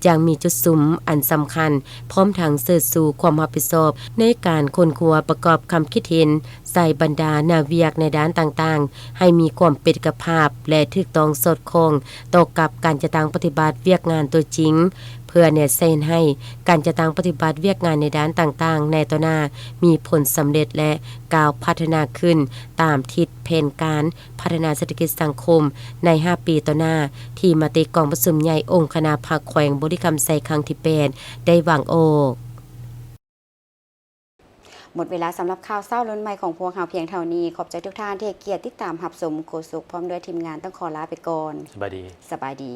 ຢ່າງມີຈຸດສຸມອັນສຳຄັນ, ພ້ອມທັງເຊີດຊູຄວາມຮັບຜິດຊອບໃນການຄົ້ນຄວ້າປະກອບຄຳຄິດເຫັນໃສ່ບັນດາໜ້າວຽກໃນດ້ານຕ່າງໆ ໃຫ້ມີຄວາມເປັນເອກະພາບ ແລະ ຖືກຕ້ອງສອດຄ່ອງຕໍ່ກັບການຈັດຕັ້ງປະຕິບັດວຽກງານຕົວຈິງ, ເພື່ອແນໃສ່ໃຫ້ການຈັດຕັ້ງປະຕິບັດວຽກງານໃນດ້ານຕ່າງໆໃນຕໍ່ໜ້າມີຜົນສຳເລັດ ແລະ ກ້າວພັດທະນາຂຶ້ນຕາມທິດແຜນການພັດທະນາເສດຖະກິດສັງຄົມໃນຫ້າປີຕໍ່ໜ້າ ທີ່ມະຕິກອງປະຊຸມໃຫຍ່ອົງຄະນະພາກແຂວງບໍລິຄຳໄຊຄັ້ງທີແປດ ໄດ້ວາງອອກ. ໝົດເວລາສຳລັບຂ່າວເຊົ້າລຸ້ນໃໝ່ຂອງພວກເຮົາພຽງເທົ່ານີ້. ຂອບໃຈທຸກທ່ານທີ່ໃຫ້ກຽດຕິດຕາມຮັບຊົມ. ໂຄສົກພ້ອມດ້ວຍທີມງານຕ້ອງຂໍລາໄປກ່ອນ. ສະບາຍດີ. ສະບາຍດີ.